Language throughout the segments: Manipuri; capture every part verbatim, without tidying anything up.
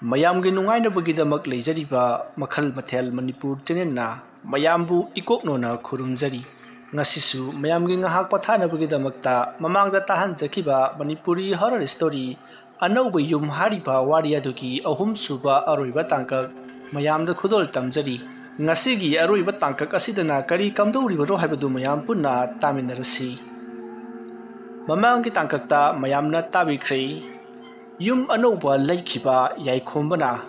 ꯃꯌꯥꯝꯒꯤ ꯅꯨꯡꯉꯥꯏꯅꯕꯒꯤꯗꯃꯛ ꯂꯩꯖꯔꯤꯕ ꯃꯈꯜ ꯃꯊꯦꯜ ꯃꯅꯤꯄꯨꯔ ꯆꯦꯅꯦꯜꯅ ꯃꯌꯥꯝꯕꯨ ꯏꯀꯣꯛꯅꯣꯅ ꯈꯨꯔꯨꯝꯖꯔꯤ꯫ ꯉꯁꯤꯁꯨ ꯃꯌꯥꯝꯒꯤ ꯉꯥꯏꯍꯥꯛ ꯄꯣꯊꯥꯅꯕꯒꯤꯗꯃꯛꯇ ꯃꯃꯥꯡꯗ ꯇꯥꯍꯟꯖꯈꯤꯕ ꯃꯅꯤꯄꯨꯔꯤ ꯍꯣꯔꯔ ꯁ꯭ꯇꯣꯔꯤ ꯑꯅꯧꯕ ꯌꯨꯝ ꯍꯥꯏꯔꯤꯕ ꯋꯥꯔꯤ ꯑꯗꯨꯒꯤ ꯑꯍꯨꯝꯁꯨꯕ ꯑꯔꯣꯏꯕ ꯇꯥꯡꯀꯛ ꯃꯌꯥꯝꯗ ꯈꯨꯗꯣꯜ ꯇꯝꯖꯔꯤ꯫ ꯉꯁꯤꯒꯤ ꯑꯔꯣꯏꯕ ꯇꯥꯡꯀꯛ ꯑꯁꯤꯗꯅ ꯀꯔꯤ ꯀꯝꯗꯧꯔꯤꯕꯅꯣ ꯍꯥꯏꯕꯗꯨ ꯃꯌꯥꯝ ꯄꯨꯟꯅ ꯇꯥꯃꯤꯟꯅꯔꯁꯤ꯫ ꯃꯃꯥꯡꯒꯤ ꯇꯥꯡꯀꯛꯇ ꯃꯌꯥꯝꯅ ꯇꯥꯕꯤꯈ꯭ꯔꯦ, ꯌꯨꯝ ꯑꯅꯧꯕ ꯂꯩꯈꯤꯕ ꯌꯥꯏꯈꯣꯝꯕꯅ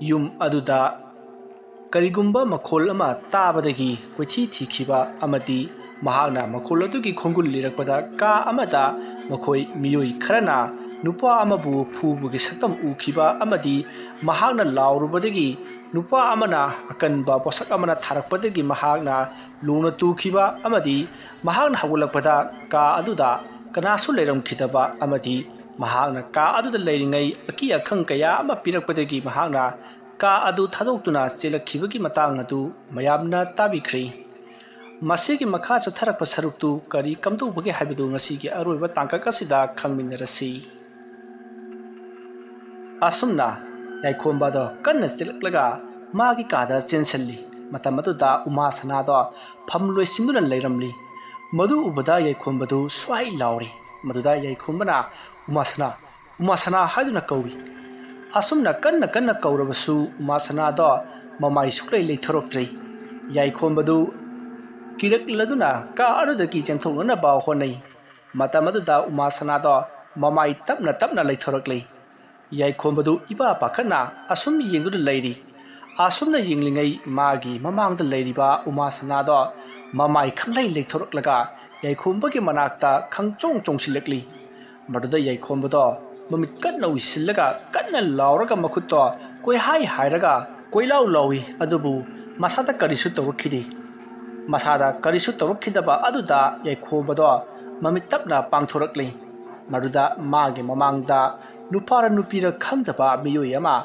ꯌꯨꯝ ꯑꯗꯨꯗ ꯀꯔꯤꯒꯨꯝꯕ ꯃꯈꯣꯜ ꯑꯃ ꯇꯥꯕꯗꯒꯤ ꯀꯣꯏꯊꯤ ꯊꯤꯈꯤꯕ ꯑꯃꯗꯤ ꯃꯍꯥꯛꯅ ꯃꯈꯣꯜ ꯑꯗꯨꯒꯤ ꯈꯣꯡꯒꯨꯜ ꯂꯤꯔꯛꯄꯗ ꯀꯥ ꯑꯃꯗ ꯃꯈꯣꯏ ꯃꯤꯑꯣꯏ ꯈꯔꯅ ꯅꯨꯄꯥ ꯑꯃꯕꯨ ꯐꯨꯕꯒꯤ ꯁꯛꯇꯝ ꯎꯈꯤꯕ ꯑꯃꯗꯤ ꯃꯍꯥꯛꯅ ꯂꯥꯎꯔꯨꯕꯗꯒꯤ ꯅꯨꯄꯥ ꯑꯃꯅ ꯑꯀꯟꯕ ꯄꯣꯠꯁꯛ ꯑꯃꯅ ꯊꯥꯔꯛꯄꯗꯒꯤ ꯃꯍꯥꯛꯅ ꯂꯨꯅ ꯇꯨꯈꯤꯕ ꯑꯃꯗꯤ ꯃꯍꯥꯛꯅ ꯍꯧꯒꯠꯂꯛꯄꯗ ꯀꯥ ꯑꯗꯨꯗ ꯀꯅꯥꯁꯨ ꯂꯩꯔꯝꯈꯤꯗꯕ ꯑꯃꯗꯤ ꯃꯍꯥꯛꯅ ꯀꯥ ꯑꯗꯨꯗ ꯂꯩꯔꯤꯉꯩ ꯑꯀꯤ ꯑꯈꯪ ꯀꯌꯥ ꯑꯃ ꯄꯤꯔꯛꯄꯗꯒꯤ ꯃꯍꯥꯛꯅ ꯀꯥ ꯑꯗꯨ ꯊꯥꯗꯣꯛꯇꯨꯅ ꯆꯦꯜꯂꯛꯈꯤꯕꯒꯤ ꯃꯇꯥꯡ ꯑꯗꯨ ꯃꯌꯥꯝꯅ ꯇꯥꯕꯤꯈ꯭ꯔꯦ꯫ ꯃꯁꯤꯒꯤ ꯃꯈꯥ ꯆꯠꯊꯔꯛꯄ ꯁꯔꯨꯛꯇꯨ ꯀꯔꯤ ꯀꯝꯗꯧꯕꯒꯦ ꯍꯥꯏꯕꯗꯨ ꯉꯁꯤꯒꯤ ꯑꯔꯣꯏꯕ ꯇꯥꯡꯀꯛ ꯑꯁꯤꯗ ꯈꯪꯃꯤꯟꯅꯔꯁꯤ꯫ ꯑꯁꯨꯝꯅ ꯌꯥꯏꯈꯣꯝꯕꯗꯣ ꯀꯟꯅ ꯆꯦꯜꯂꯛꯂꯒ ꯃꯥꯒꯤ ꯀꯥꯗ ꯆꯦꯟꯁꯤꯜꯂꯤ꯫ ꯃꯇꯝ ꯑꯗꯨꯗ ꯎꯃꯥ ꯁꯅꯥꯗꯣ ꯐꯝ ꯂꯣꯏꯁꯤꯟꯗꯨꯅ ꯂꯩꯔꯝꯂꯤ꯫ ꯃꯗꯨ ꯎꯕꯗ ꯌꯥꯏꯈꯣꯝꯕꯗꯨ ꯁ꯭ꯋꯥꯏ ꯂꯥꯎꯔꯤ꯫ ꯃꯗꯨꯗ ꯌꯥꯏꯈꯣꯝꯕꯅ "ꯎꯃꯥ ꯁꯅꯥ, ꯎꯃꯥ ꯁꯅꯥ" ꯍꯥꯏꯗꯨꯅ ꯀꯧꯏ꯫ ꯑꯁꯨꯝꯅ ꯀꯟꯅ ꯀꯟꯅ ꯀꯧꯔꯕꯁꯨ ꯎꯃꯥ ꯁꯅꯥꯗꯣ ꯃꯃꯥꯏ ꯁꯨꯛꯂꯩ ꯂꯩꯊꯣꯔꯛꯇ꯭ꯔꯦ꯫ ꯌꯥꯏꯈꯣꯝꯕꯗꯨ ꯀꯤꯔꯛꯂꯗꯨꯅ ꯀꯥ ꯑꯗꯨꯗꯒꯤ ꯆꯦꯟꯊꯣꯛꯅꯅꯕ ꯍꯣꯠꯅꯩ꯫ ꯃꯇꯝ ꯑꯗꯨꯗ ꯎꯃꯥ ꯁꯅꯥꯗꯣ ꯃꯃꯥꯏ ꯇꯞꯅ ꯇꯞꯅ ꯂꯩꯊꯣꯔꯛꯂꯤ꯫ ꯌꯥꯏꯈꯣꯝꯕꯗꯨ ꯏꯄꯥ ꯄꯥꯈꯠꯅ ꯑꯁꯨꯝ ꯌꯦꯡꯗꯨꯅ ꯂꯩꯔꯤ꯫ ꯑꯁꯨꯝꯅ ꯌꯦꯡꯂꯤꯉꯩ ꯃꯥꯒꯤ ꯃꯃꯥꯡꯗ ꯂꯩꯔꯤꯕ ꯎꯃꯥ ꯁꯅꯥꯗꯣ ꯃꯃꯥꯏ ꯈꯪꯂꯩ ꯂꯩꯊꯣꯔꯛꯂꯒ ꯌꯥꯏꯈꯣꯝꯕꯒꯤ ꯃꯅꯥꯛꯇ ꯈꯪꯆꯣꯡ ꯆꯣꯡꯁꯤꯜꯂꯛꯂꯤ꯫ ꯃꯗꯨꯗ ꯌꯥꯏꯈꯣꯝꯕꯗꯣ ꯃꯃꯤꯠ ꯀꯟꯅ ꯎꯏꯁꯤꯜꯂꯒ ꯀꯟꯅ ꯂꯥꯎꯔꯒ ꯃꯈꯨꯠꯇꯣ ꯀꯣꯏꯍꯥꯏ ꯍꯥꯏꯔꯒ ꯀꯣꯏꯂꯥꯎ ꯂꯥꯎꯏ, ꯑꯗꯨꯕꯨ ꯃꯁꯥꯗ ꯀꯔꯤꯁꯨ ꯇꯧꯔꯛꯈꯤꯗꯦ꯫ ꯃꯁꯥꯗ ꯀꯔꯤꯁꯨ ꯇꯧꯔꯛꯈꯤꯗꯕ ꯑꯗꯨꯗ ꯌꯥꯏꯈꯣꯝꯕꯗꯣ ꯃꯃꯤꯠ ꯇꯞꯅ ꯄꯥꯡꯊꯣꯔꯛꯂꯤ꯫ ꯃꯗꯨꯗ ꯃꯥꯒꯤ ꯃꯃꯥꯡꯗ ꯅꯨꯄꯥꯔ ꯅꯨꯄꯤꯔ ꯈꯪꯗꯕ ꯃꯤꯑꯣꯏ ꯑꯃ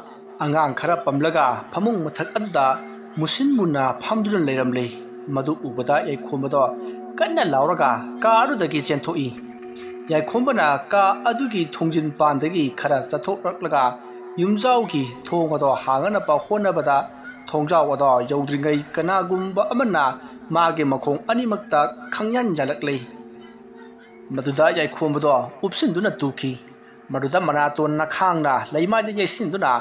ꯑꯉꯥꯡ ꯈꯔ ꯄꯝꯂꯒ ꯐꯃꯨꯡ ꯃꯊꯛ ꯑꯗꯨꯗ ꯃꯨꯁꯤꯟ ꯃꯨꯟꯅ ꯐꯝꯗꯨꯅ ꯂꯩꯔꯝꯂꯦ꯫ ꯃꯗꯨ ꯎꯕꯗ ꯌꯥꯏꯈꯣꯝꯕꯗꯣ ꯀꯟꯅ ꯂꯥꯎꯔꯒ ꯀꯥ ꯑꯗꯨꯗꯒꯤ ꯆꯦꯟꯊꯣꯛꯏ꯫ ꯌꯥꯏꯈꯣꯝꯕꯅ ꯀꯥ ꯑꯗꯨꯒꯤ ꯊꯣꯡꯖꯤꯟ ꯄꯥꯟꯗꯒꯤ ꯈꯔ ꯆꯠꯊꯣꯛꯂꯛꯂꯒ ꯌꯨꯝꯖꯥꯎꯒꯤ ꯊꯣꯡ ꯑꯗꯣ ꯍꯥꯡꯅꯅꯕ ꯍꯣꯠꯅꯕꯗ ꯊꯣꯡꯖꯥꯎ ꯑꯗꯣ ꯌꯧꯗ꯭ꯔꯤꯉꯩ ꯀꯅꯥꯒꯨꯝꯕ ꯑꯃꯅ ꯃꯥꯒꯤ ꯃꯈꯣꯡ ꯑꯅꯤꯃꯛꯇ ꯈꯪꯌꯥꯟ ꯌꯥꯜꯂꯛꯂꯦ꯫ ꯃꯗꯨꯗ ꯌꯥꯏꯈꯣꯝꯕꯗꯣ ꯎꯞꯁꯤꯟꯗꯨꯅ ꯇꯨꯈꯤ꯫ ꯃꯗꯨꯗ ꯃꯅꯥꯇꯣꯟ ꯅꯈꯥꯡꯅ ꯂꯩꯃꯥꯏꯗ ꯌꯩꯁꯤꯟꯗꯨꯅ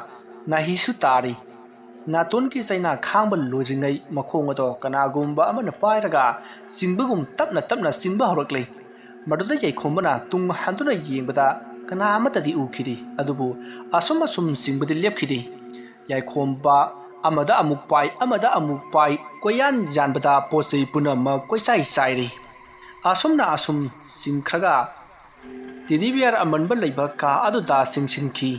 ꯅꯥꯍꯤꯁꯨ ꯇꯥꯔꯤ꯫ ꯅꯥꯇꯣꯟꯒꯤ ꯆꯩꯅꯥ ꯈꯥꯡꯕ ꯂꯣꯏꯗ꯭ꯔꯤꯉꯩ ꯃꯈꯣꯡ ꯑꯗꯣ ꯀꯅꯥꯒꯨꯝꯕ ꯑꯃꯅ ꯄꯥꯏꯔꯒ ꯆꯤꯡꯕꯒꯨꯝ ꯇꯞꯅ ꯇꯞꯅ ꯆꯤꯡꯕ ꯍꯧꯔꯛꯂꯦ꯫ ꯃꯗꯨꯗ ꯌꯥꯏꯈꯣꯝꯕꯅ ꯇꯨꯡ ꯍꯟꯗꯨꯅ ꯌꯦꯡꯕꯗ ꯀꯅꯥ ꯑꯃꯠꯇꯗꯤ ꯎꯈꯤꯗꯦ꯫ ꯑꯗꯨꯕꯨ ꯑꯁꯨꯝ ꯑꯁꯨꯝ ꯆꯤꯡꯕꯗꯤ ꯂꯦꯞꯈꯤꯗꯦ꯫ ꯌꯥꯏꯈꯣꯝꯕ ꯑꯃꯗ ꯑꯃꯨꯛ ꯄꯥꯏ, ꯑꯃꯗ ꯑꯃꯨꯛ ꯄꯥꯏ, ꯀꯣꯏꯌꯥꯟ ꯌꯥꯟꯕꯗ ꯄꯣꯠ ꯆꯩ ꯄꯨꯝꯅꯃꯛ ꯀꯣꯏꯆꯥꯏ ꯆꯥꯏꯔꯦ꯫ ꯑꯁꯨꯝꯅ ꯑꯁꯨꯝ ꯆꯤꯡꯈ꯭ꯔꯒ ꯇꯦꯗꯤ ꯕꯤꯌꯥꯔ ꯑꯃꯟꯕ ꯂꯩꯕ ꯀꯥ ꯑꯗꯨꯗ ꯆꯤꯡꯁꯤꯟꯈꯤ꯫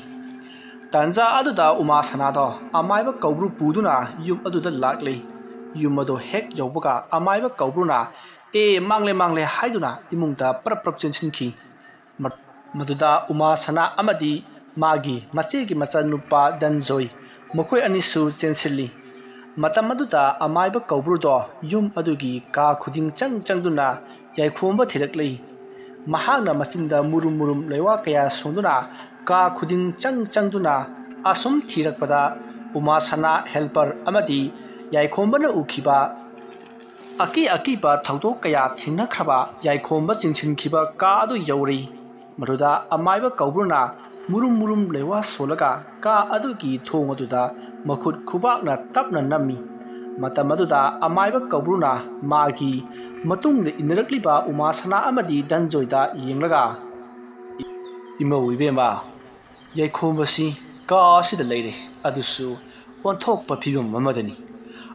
ꯇꯥꯟꯖꯥ ꯑꯗꯨꯗ ꯎꯃꯥ ꯁꯅꯥꯗꯣ ꯑꯃꯥꯏꯕ ꯀꯧꯕ꯭ꯔꯨ ꯄꯨꯗꯨꯅ ꯌꯨꯝ ꯑꯗꯨꯗ ꯂꯥꯛꯂꯤ꯫ ꯌꯨꯝ ꯑꯗꯨ ꯍꯦꯛ ꯌꯧꯕꯒ ꯑꯃꯥꯏꯕ ꯀꯧꯕ꯭ꯔꯨꯅ "ꯑꯦ, ꯃꯥꯡꯂꯦ, ꯃꯥꯡꯂꯦ" ꯍꯥꯏꯗꯨꯅ ꯏꯃꯨꯡꯗ ꯄ꯭ꯔꯞ ꯄ꯭ꯔꯞ ꯆꯦꯟꯁꯤꯟꯈꯤ꯫ ꯃ-, ꯃꯗꯨꯗ ꯎꯃꯥ ꯁꯅꯥ ꯑꯃꯗꯤ ꯃꯥꯒꯤ ꯃꯆꯦꯒꯤ ꯃꯆꯥꯅꯨꯄꯥ ꯗꯟꯖꯣꯏ, ꯃꯈꯣꯏ ꯑꯅꯤꯁꯨ ꯆꯦꯟꯁꯤꯜꯂꯤ꯫ ꯃꯇꯝ ꯑꯗꯨꯗ ꯑꯃꯥꯏꯕ ꯀꯧꯕ꯭ꯔꯨꯗꯣ ꯌꯨꯝ ꯑꯗꯨꯒꯤ ꯀꯥ ꯈꯨꯗꯤꯡ ꯆꯪ ꯆꯪꯗꯨꯅ ꯌꯥꯏꯈꯣꯝꯕ ꯊꯤꯔꯛꯂꯤ꯫ ꯃꯍꯥꯛꯅ ꯃꯆꯤꯟꯗ ꯃꯨꯔꯨꯝ ꯃꯨꯔꯨꯝ ꯂꯩꯋꯥ ꯀꯌꯥ ꯁꯣꯟꯗꯨꯅ ꯀꯥ ꯈꯨꯗꯤꯡ ꯆꯪ ꯆꯪꯗꯨꯅ ꯑꯁꯨꯝ ꯊꯤꯔꯛꯄꯗ ꯎꯃꯥ ꯁꯅꯥ ꯍꯦꯜꯄꯔ ꯑꯃꯗꯤ ꯌꯥꯏꯈꯣꯝꯕꯅ ꯎꯈꯤꯕ ꯑꯀꯤ ꯑꯀꯤꯕ ꯊꯧꯗꯣꯛ ꯀꯌꯥ ꯊꯦꯡꯅꯈ꯭ꯔꯕ ꯌꯥꯏꯈꯣꯝꯕ ꯆꯤꯡꯁꯤꯟꯈꯤꯕ ꯀꯥ ꯑꯗꯨ ꯌꯧꯔꯤ꯫ ꯃꯗꯨꯗ ꯑꯃꯥꯏꯕ ꯀꯧꯕ꯭ꯔꯨꯅ ꯃꯨꯔꯨꯝ ꯃꯨꯔꯨꯝ ꯂꯩꯋꯥ ꯁꯣꯜꯂꯒ ꯀꯥ ꯑꯗꯨꯒꯤ ꯊꯣꯡ ꯑꯗꯨꯗ ꯃꯈꯨꯠ ꯈꯨꯕꯥꯛꯅ ꯇꯞꯅ ꯅꯝꯃꯤ꯫ ꯃꯇꯝ ꯑꯗꯨꯗ ꯑꯃꯥꯏꯕ ꯀꯧꯕ꯭ꯔꯨꯅ ꯃꯥꯒꯤ ꯃꯇꯨꯡꯗ ꯏꯟꯅꯔꯛꯂꯤꯕ ꯎꯃꯥ ꯁꯅꯥ ꯑꯃꯗꯤ ꯗꯟꯖꯣꯏꯗ ꯌꯦꯡꯂꯒ, "ꯏꯃꯧ ꯏꯕꯦꯝꯃ, ꯌꯥꯏꯈꯣꯝꯕꯁꯤ ꯀꯥ ꯑꯁꯤꯗ ꯂꯩꯔꯦ, ꯑꯗꯨꯁꯨ ꯑꯣꯟꯊꯣꯛꯄ ꯐꯤꯕꯝ ꯑꯃꯗꯅꯤ꯫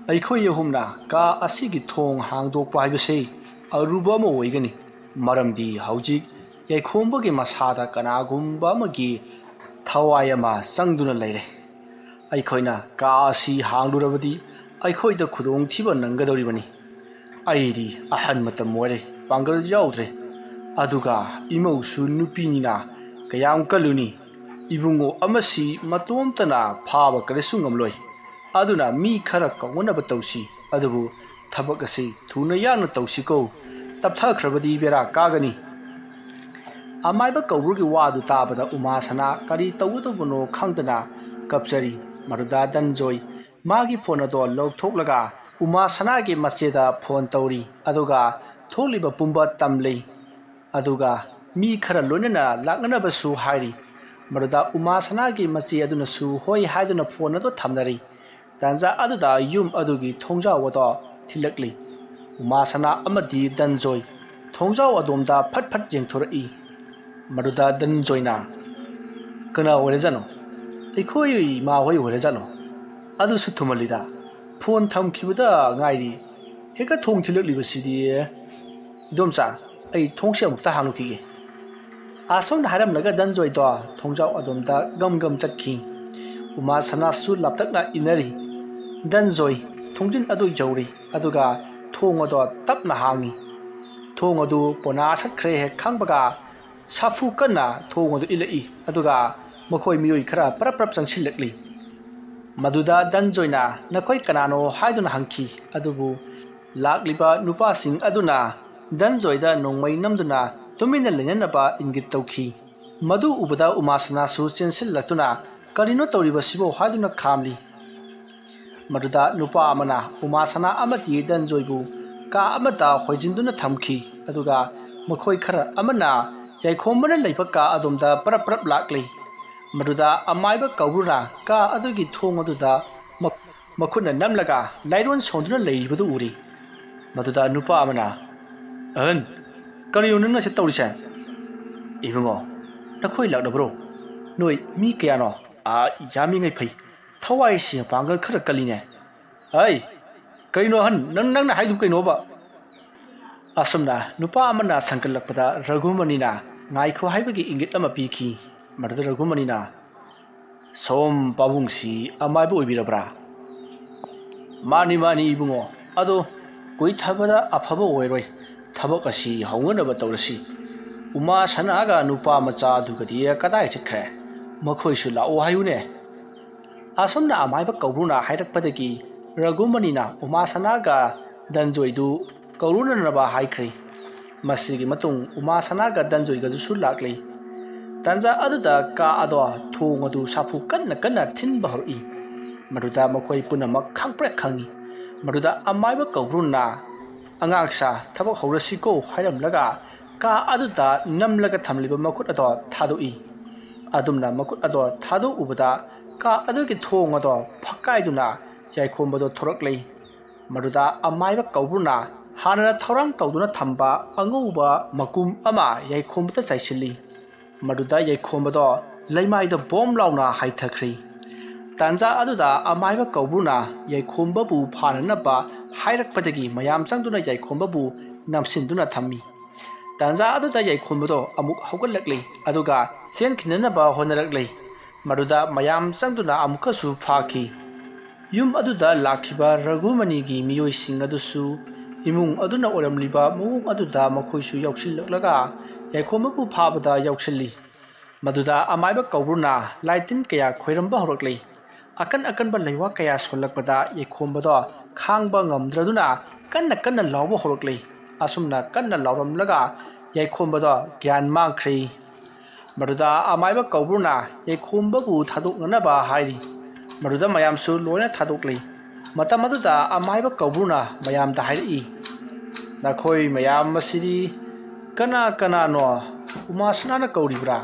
ꯑꯩꯈꯣꯏ ꯑꯍꯨꯝꯅ ꯀꯥ ꯑꯁꯤꯒꯤ ꯊꯣꯡ ꯍꯥꯡꯗꯣꯛꯄ ꯍꯥꯏꯕꯁꯤ ꯑꯔꯨꯕ ꯑꯃ ꯑꯣꯏꯒꯅꯤ, ꯃꯔꯝꯗꯤ ꯍꯧꯖꯤꯛ ꯌꯥꯏꯈꯣꯝꯕꯒꯤ ꯃꯁꯥꯗ ꯀꯅꯥꯒꯨꯝꯕ ꯑꯃꯒꯤ ꯊꯋꯥꯏ ꯑꯃ ꯆꯪꯗꯨꯅ ꯂꯩꯔꯦ꯫ ꯑꯩꯈꯣꯏꯅ ꯀꯥ ꯑꯁꯤ ꯍꯥꯡꯂꯨꯔꯕꯗꯤ ꯑꯩꯈꯣꯏꯗ ꯈꯨꯗꯣꯡꯊꯤꯕ ꯅꯪꯒꯗꯧꯔꯤꯕꯅꯤ꯫ ꯑꯩꯗꯤ ꯑꯍꯟ ꯃꯇꯝ ꯑꯣꯏꯔꯦ, ꯄꯥꯡꯒꯜ ꯌꯥꯎꯗ꯭ꯔꯦ꯫ ꯑꯗꯨꯒ ꯏꯃꯧꯁꯨ ꯅꯨꯄꯤꯅꯤꯅ ꯀꯌꯥꯝ ꯀꯜꯂꯨꯅꯤ? ꯏꯕꯨꯡꯉꯣ ꯑꯃꯁꯤ ꯃꯇꯣꯝꯇꯅ ꯐꯥꯕ ꯀꯔꯤꯁꯨ ꯉꯝꯂꯣꯏ꯫ ꯑꯗꯨꯅ ꯃꯤ ꯈꯔ ꯀꯧꯅꯅꯕ ꯇꯧꯁꯤ, ꯑꯗꯨꯕꯨ ꯊꯕꯛ ꯑꯁꯤ ꯊꯨꯅ ꯌꯥꯡꯅ ꯇꯧꯁꯤꯀꯣ꯫ ꯇꯞꯊꯈ꯭ꯔꯕꯗꯤ ꯕꯦꯔꯥ ꯀꯥꯒꯅꯤ"꯫ ꯑꯃꯥꯏꯕ ꯀꯧꯕ꯭ꯔꯨꯒꯤ ꯋꯥꯗꯨ ꯇꯥꯕꯗ ꯎꯃꯥꯁꯅꯥ ꯀꯔꯤ ꯇꯧꯒꯗꯧꯕꯅꯣ ꯈꯪꯗꯅ ꯀꯞꯆꯔꯤ꯫ ꯃꯗꯨꯗ ꯗꯟꯖꯣꯏ ꯃꯥꯒꯤ ꯐꯣꯟ ꯑꯗꯣ ꯂꯧꯊꯣꯛꯂꯒ ꯎꯃꯥꯁꯅꯥꯒꯤ ꯃꯆꯦꯗ ꯐꯣꯟ ꯇꯧꯔꯤ, ꯑꯗꯨꯒ ꯊꯣꯛꯂꯤꯕ ꯄꯨꯝꯕ ꯇꯝꯂꯤ, ꯑꯗꯨꯒ ꯃꯤ ꯈꯔ ꯂꯣꯏꯅꯅ ꯂꯥꯛꯅꯅꯕꯁꯨ ꯍꯥꯏꯔꯤ꯫ ꯃꯗꯨꯗ ꯎꯃꯥꯁꯅꯥꯒꯤ ꯃꯆꯦ ꯑꯗꯨꯅꯁꯨ ꯍꯣꯏ ꯍꯥꯏꯗꯨꯅ ꯐꯣꯟ ꯑꯗꯨ ꯊꯝꯅꯔꯤ꯫ ꯇꯥꯟꯖꯥ ꯑꯗꯨꯗ ꯌꯨꯝ ꯑꯗꯨꯒꯤ ꯊꯣꯡꯖꯥꯎ ꯑꯗꯣ ꯊꯤꯜꯂꯛꯂꯤ꯫ ꯎꯃꯥꯁꯅꯥ ꯑꯃꯗꯤ ꯗꯟꯖꯣꯏ ꯊꯣꯡꯖꯥꯎ ꯑꯗꯣꯝꯗ ꯐꯠ ꯐꯠ ꯌꯦꯡꯊꯣꯔꯛꯏ꯫ ꯃꯗꯨꯗ ꯗꯟꯖꯣꯏꯅ, "ꯀꯅꯥ ꯑꯣꯏꯔꯖꯥꯠꯅꯣ? ꯑꯩꯈꯣꯏ ꯏꯃꯥ ꯍꯣꯏ ꯑꯣꯏꯔꯖꯥꯠꯂꯣ? ꯑꯗꯨꯁꯨ ꯊꯨꯃꯜꯂꯤꯗ, ꯐꯣꯟ ꯊꯝꯈꯤꯕꯗ ꯉꯥꯏꯔꯤ, ꯍꯦꯛꯇ ꯊꯣꯡ ꯊꯤꯜꯂꯛꯂꯤꯕꯁꯤꯗꯤ꯫ ꯏꯗꯣꯝꯆꯥ, ꯑꯩ ꯊꯣꯡꯁꯦ ꯑꯃꯨꯛꯇ ꯍꯥꯡꯂꯨꯈꯤꯒꯦ"꯫ ꯑꯁꯨꯝꯅ ꯍꯥꯏꯔꯝꯂꯒ ꯗꯟꯖꯣꯏꯗꯣ ꯊꯣꯡꯖꯥꯎ ꯑꯗꯣꯝꯗ ꯒꯝ ꯒꯝ ꯆꯠꯈꯤ꯫ ꯎꯃꯥꯁꯅꯥꯁꯨ ꯂꯥꯞꯇꯛꯅ ꯏꯟꯅꯔꯤ꯫ ꯗꯟꯖꯣꯏ ꯊꯣꯡꯖꯤꯟ ꯑꯗꯨ ꯌꯧꯔꯤ, ꯑꯗꯨꯒ ꯊꯣꯡ ꯑꯗꯣ ꯇꯞꯅ ꯍꯥꯡꯉꯤ꯫ ꯊꯣꯡ ꯑꯗꯨ ꯄꯣꯅꯥ ꯁꯠꯈ꯭ꯔꯦ ꯍꯦꯛ ꯈꯪꯕꯒ ꯁꯥꯐꯨ ꯀꯟꯅ ꯊꯣꯡ ꯑꯗꯨ ꯏꯜꯂꯛꯏ, ꯑꯗꯨꯒ ꯃꯈꯣꯏ ꯃꯤꯑꯣꯏ ꯈꯔ ꯄꯔꯞ ꯄꯔꯞ ꯆꯪꯁꯤꯜꯂꯛꯂꯤ꯫ ꯃꯗꯨꯗ ꯗꯟꯖꯣꯏꯅ "ꯅꯈꯣꯏ ꯀꯅꯥꯅꯣ?" ꯍꯥꯏꯗꯨꯅ ꯍꯪꯈꯤ꯫ ꯑꯗꯨꯕꯨ ꯂꯥꯛꯂꯤꯕ ꯅꯨꯄꯥꯁꯤꯡ ꯑꯗꯨꯅ ꯗꯟꯖꯣꯏꯗ ꯅꯣꯡꯃꯩ ꯅꯝꯗꯨꯅ ꯇꯨꯃꯤꯟꯅ ꯂꯩꯅꯅꯕ ꯏꯪꯒꯤꯠ ꯇꯧꯈꯤ꯫ ꯃꯗꯨ ꯎꯕꯗ ꯎꯃꯥꯁꯅꯥꯁꯨ ꯆꯦꯟꯁꯤꯜꯂꯛꯇꯨꯅ "ꯀꯔꯤꯅꯣ ꯇꯧꯔꯤꯕꯁꯤꯕꯣ?" ꯍꯥꯏꯗꯨꯅ ꯈꯥꯝꯂꯤ꯫ ꯃꯗꯨꯗ ꯅꯨꯄꯥ ꯑꯃꯅ ꯎꯃꯥꯁꯅꯥ ꯑꯃꯗꯤ ꯗꯟꯖꯣꯏꯕꯨ ꯀꯥ ꯑꯃꯗ ꯍꯣꯏꯖꯤꯟꯗꯨꯅ ꯊꯝꯈꯤ, ꯑꯗꯨꯒ ꯃꯈꯣꯏ ꯈꯔ ꯑꯃꯅ ꯌꯥꯏꯈꯣꯝꯕꯅ ꯂꯩꯕ ꯀꯥ ꯑꯗꯣꯝꯗ ꯄꯔꯞ ꯄꯔꯞ ꯂꯥꯛꯂꯤ꯫ ꯃꯗꯨꯗ ꯑꯃꯥꯏꯕ ꯀꯧꯕ꯭ꯔꯨꯅ ꯀꯥ ꯑꯗꯨꯒꯤ ꯊꯣꯡ ꯑꯗꯨꯗ ꯃꯈꯨꯠꯅ ꯅꯝꯂꯒ ꯂꯥꯏꯔꯣꯟ ꯁꯣꯟꯗꯨꯅ ꯂꯩꯔꯤꯕꯗꯨ ꯎꯔꯤ꯫ ꯃꯗꯨꯗ ꯅꯨꯄꯥ ꯑꯃꯅ, "ꯑꯍꯟ, ꯀꯔꯤꯅꯣ ꯅꯪꯅ ꯁꯤ ꯇꯧꯔꯤꯁꯦ?" "ꯏꯕꯨꯡꯉꯣ, ꯅꯈꯣꯏ ꯂꯥꯛꯅꯕ꯭ꯔꯣ? ꯅꯣꯏ ꯃꯤ ꯀꯌꯥꯅꯣ?" "ꯑꯥ, ꯌꯥꯝꯃꯤꯉꯩ ꯐꯩ꯫ ꯊꯋꯥꯏꯁꯤ ꯃꯄꯥꯡꯒꯜ ꯈꯔ ꯀꯜꯂꯤꯅꯦ꯫ ꯑꯩ, ꯀꯔꯤꯅꯣ ꯑꯍꯟ, ꯅꯪ, ꯅꯪꯅ ꯍꯥꯏꯗꯨꯕꯨ ꯀꯩꯅꯣꯕ?" ꯑꯁꯨꯝꯅ ꯅꯨꯄꯥ ꯑꯃꯅ ꯁꯟꯒꯠꯂꯛꯄꯗ ꯔꯘꯨꯃꯅꯤꯅ "ꯉꯥꯏꯈꯣ" ꯍꯥꯏꯕꯒꯤ ꯏꯪꯒꯤꯠ ꯑꯃ ꯄꯤꯈꯤ꯫ ꯃꯗꯨꯗ ꯔꯘꯨꯃꯅꯤꯅ, "ꯁꯣꯝ ꯄꯥꯕꯨꯡꯁꯤ ꯑꯃꯥꯏꯕ ꯑꯣꯏꯕꯤꯔꯕ꯭ꯔꯥ?" "ꯃꯥꯅꯤ, ꯃꯥꯅꯤ ꯏꯕꯨꯡꯉꯣ, ꯑꯗꯣ ꯀꯨꯏꯊꯕꯗ ꯑꯐꯕ ꯑꯣꯏꯔꯣꯏ꯫ ꯊꯕꯛ ꯑꯁꯤ ꯍꯧꯅꯅꯕ ꯇꯧꯔꯁꯤ꯫ ꯎꯃꯥ ꯁꯅꯥꯒ ꯅꯨꯄꯥ ꯃꯆꯥ ꯑꯗꯨꯒꯗꯤ ꯀꯗꯥꯏ ꯆꯠꯈ꯭ꯔꯦ? ꯃꯈꯣꯏꯁꯨ ꯂꯥꯛꯑꯣ ꯍꯥꯏꯌꯨꯅꯦ"꯫ ꯑꯁꯨꯝꯅ ꯑꯃꯥꯏꯕ ꯀꯧꯕ꯭ꯔꯨꯅ ꯍꯥꯏꯔꯛꯄꯗꯒꯤ ꯔꯘꯨꯃꯅꯤꯅ ꯎꯃꯥꯁꯅꯥꯒ ꯗꯟꯖꯣꯏꯗꯨ ꯀꯧꯔꯨꯅꯅꯕ ꯍꯥꯏꯈ꯭ꯔꯦ꯫ ꯃꯁꯤꯒꯤ ꯃꯇꯨꯡ ꯎꯃꯥꯁꯅꯥꯒ ꯗꯟꯖꯣꯏꯒꯗꯨꯁꯨ ꯂꯥꯛꯂꯤ꯫ ꯇꯥꯟꯖꯥ ꯑꯗꯨꯗ ꯀꯥ ꯑꯗꯣ ꯊꯣꯡ ꯑꯗꯨ ꯁꯥꯐꯨ ꯀꯟꯅ ꯀꯟꯅ ꯊꯤꯟꯕ ꯍꯧꯔꯛꯏ꯫ ꯃꯗꯨꯗ ꯃꯈꯣꯏ ꯄꯨꯝꯅꯃꯛ ꯈꯪꯄ꯭ꯔꯦꯛ ꯈꯪꯏ꯫ ꯃꯗꯨꯗ ꯑꯃꯥꯏꯕ ꯀꯧꯕ꯭ꯔꯨꯅ, "ꯑꯉꯥꯡꯁꯥ, ꯊꯕꯛ ꯍꯧꯔꯁꯤꯀꯣ" ꯍꯥꯏꯔꯝꯂꯒ ꯀꯥ ꯑꯗꯨꯗ ꯅꯝꯂꯒ ꯊꯝꯂꯤꯕ ꯃꯈꯨꯠ ꯑꯗꯣ ꯊꯥꯗꯣꯛꯏ꯫ ꯑꯗꯨꯝꯅ ꯃꯈꯨꯠ ꯑꯗꯣ ꯊꯥꯗꯣꯛꯎꯕꯗ ꯀꯥ ꯑꯗꯨꯒꯤ ꯊꯣꯡ ꯑꯗꯣ ꯐꯛꯀꯥꯏꯗꯨꯅ ꯌꯥꯏꯈꯣꯝꯕꯗꯣ ꯊꯣꯔꯛꯂꯤ꯫ ꯃꯗꯨꯗ ꯑꯃꯥꯏꯕ ꯀꯧꯕ꯭ꯔꯨꯅ ꯍꯥꯟꯅꯅ ꯊꯧꯔꯥꯡ ꯇꯧꯗꯨꯅ ꯊꯝꯕ ꯑꯉꯧꯕ ꯃꯀꯨꯝ ꯑꯃ ꯌꯥꯏꯈꯣꯝꯕꯗ ꯆꯥꯏꯁꯤꯜꯂꯤ꯫ ꯃꯗꯨꯗ ꯌꯥꯏꯈꯣꯝꯕꯗꯣ ꯂꯩꯃꯥꯏꯗ ꯕꯣꯝ ꯂꯥꯎꯅ ꯍꯥꯏꯊꯈ꯭ꯔꯤ꯫ ꯇꯥꯟꯖꯥ ꯑꯗꯨꯗ ꯑꯃꯥꯏꯕ ꯀꯧꯕ꯭ꯔꯨꯅ ꯌꯥꯏꯈꯣꯝꯕꯕꯨ ꯐꯥꯅꯅꯕ ꯍꯥꯏꯔꯛꯄꯗꯒꯤ ꯃꯌꯥꯝ ꯆꯪꯗꯨꯅ ꯌꯥꯏꯈꯣꯝꯕꯕꯨ ꯅꯝꯁꯤꯟꯗꯨꯅ ꯊꯝꯃꯤ꯫ ꯇꯥꯟꯖꯥ ꯑꯗꯨꯗ ꯌꯥꯏꯈꯣꯝꯕꯗꯣ ꯑꯃꯨꯛ ꯍꯧꯒꯠꯂꯛꯂꯤ, ꯑꯗꯨꯒ ꯆꯦꯟꯈꯤꯅꯅꯕ ꯍꯣꯠꯅꯔꯛꯂꯤ꯫ ꯃꯗꯨꯗ ꯃꯌꯥꯝ ꯆꯪꯗꯨꯅ ꯑꯃꯨꯛꯀꯁꯨ ꯐꯥꯈꯤ꯫ ꯌꯨꯝ ꯑꯗꯨꯗ ꯂꯥꯛꯈꯤꯕ ꯔꯘꯨꯃꯅꯤꯒꯤ ꯃꯤꯑꯣꯏꯁꯤꯡ ꯑꯗꯨꯁꯨ ꯏꯃꯨꯡ ꯑꯗꯨꯅ ꯑꯣꯏꯔꯝꯂꯤꯕ ꯃꯑꯣꯡ ꯑꯗꯨꯗ ꯃꯈꯣꯏꯁꯨ ꯌꯥꯎꯁꯤꯜꯂꯛꯂꯒ ꯌꯥꯏꯈꯣꯝꯕꯕꯨ ꯐꯥꯕꯗ ꯌꯥꯎꯁꯤꯜꯂꯤ꯫ ꯃꯗꯨꯗ ꯑꯃꯥꯏꯕ ꯀꯧꯕ꯭ꯔꯨꯅ ꯂꯥꯏꯇꯤꯟ ꯀꯌꯥ ꯈꯣꯏꯔꯝꯕ ꯍꯧꯔꯛꯂꯤ꯫ ꯑꯀꯟ ꯑꯀꯟꯕ ꯂꯩꯋꯥ ꯀꯌꯥ ꯁꯣꯜꯂꯛꯄꯗ ꯌꯥꯏꯈꯣꯝꯕꯗꯣ ꯈꯥꯡꯕ ꯉꯝꯗ꯭ꯔꯗꯨꯅ ꯀꯟꯅ ꯀꯟꯅ ꯂꯥꯎꯕ ꯍꯧꯔꯛꯂꯤ꯫ ꯑꯁꯨꯝꯅ ꯀꯟꯅ ꯂꯥꯎꯔꯝꯂꯒ ꯌꯥꯏꯈꯣꯝꯕꯗꯣ ꯒ꯭ꯌꯥꯟ ꯃꯥꯡꯈ꯭ꯔꯦ꯫ ꯃꯗꯨꯗ ꯑꯃꯥꯏꯕ ꯀꯧꯕ꯭ꯔꯨꯅ ꯌꯥꯏꯈꯣꯝꯕꯕꯨ ꯊꯥꯗꯣꯛꯅꯅꯕ ꯍꯥꯏꯔꯤ꯫ ꯃꯗꯨꯗ ꯃꯌꯥꯝꯁꯨ ꯂꯣꯏꯅ ꯊꯥꯗꯣꯛꯂꯤ꯫ ꯃꯇꯝ ꯑꯗꯨꯗ ꯑꯃꯥꯏꯕ ꯀꯧꯕ꯭ꯔꯨꯅ ꯃꯌꯥꯝꯗ ꯍꯥꯏꯔꯛꯏ, "ꯅꯈꯣꯏ ꯃꯌꯥꯝ ꯑꯁꯤꯗꯤ ꯀꯅꯥ ꯀꯅꯥꯅꯣ? ꯎꯃꯥꯁꯅꯥꯅ ꯀꯧꯔꯤꯕ꯭ꯔꯥ?"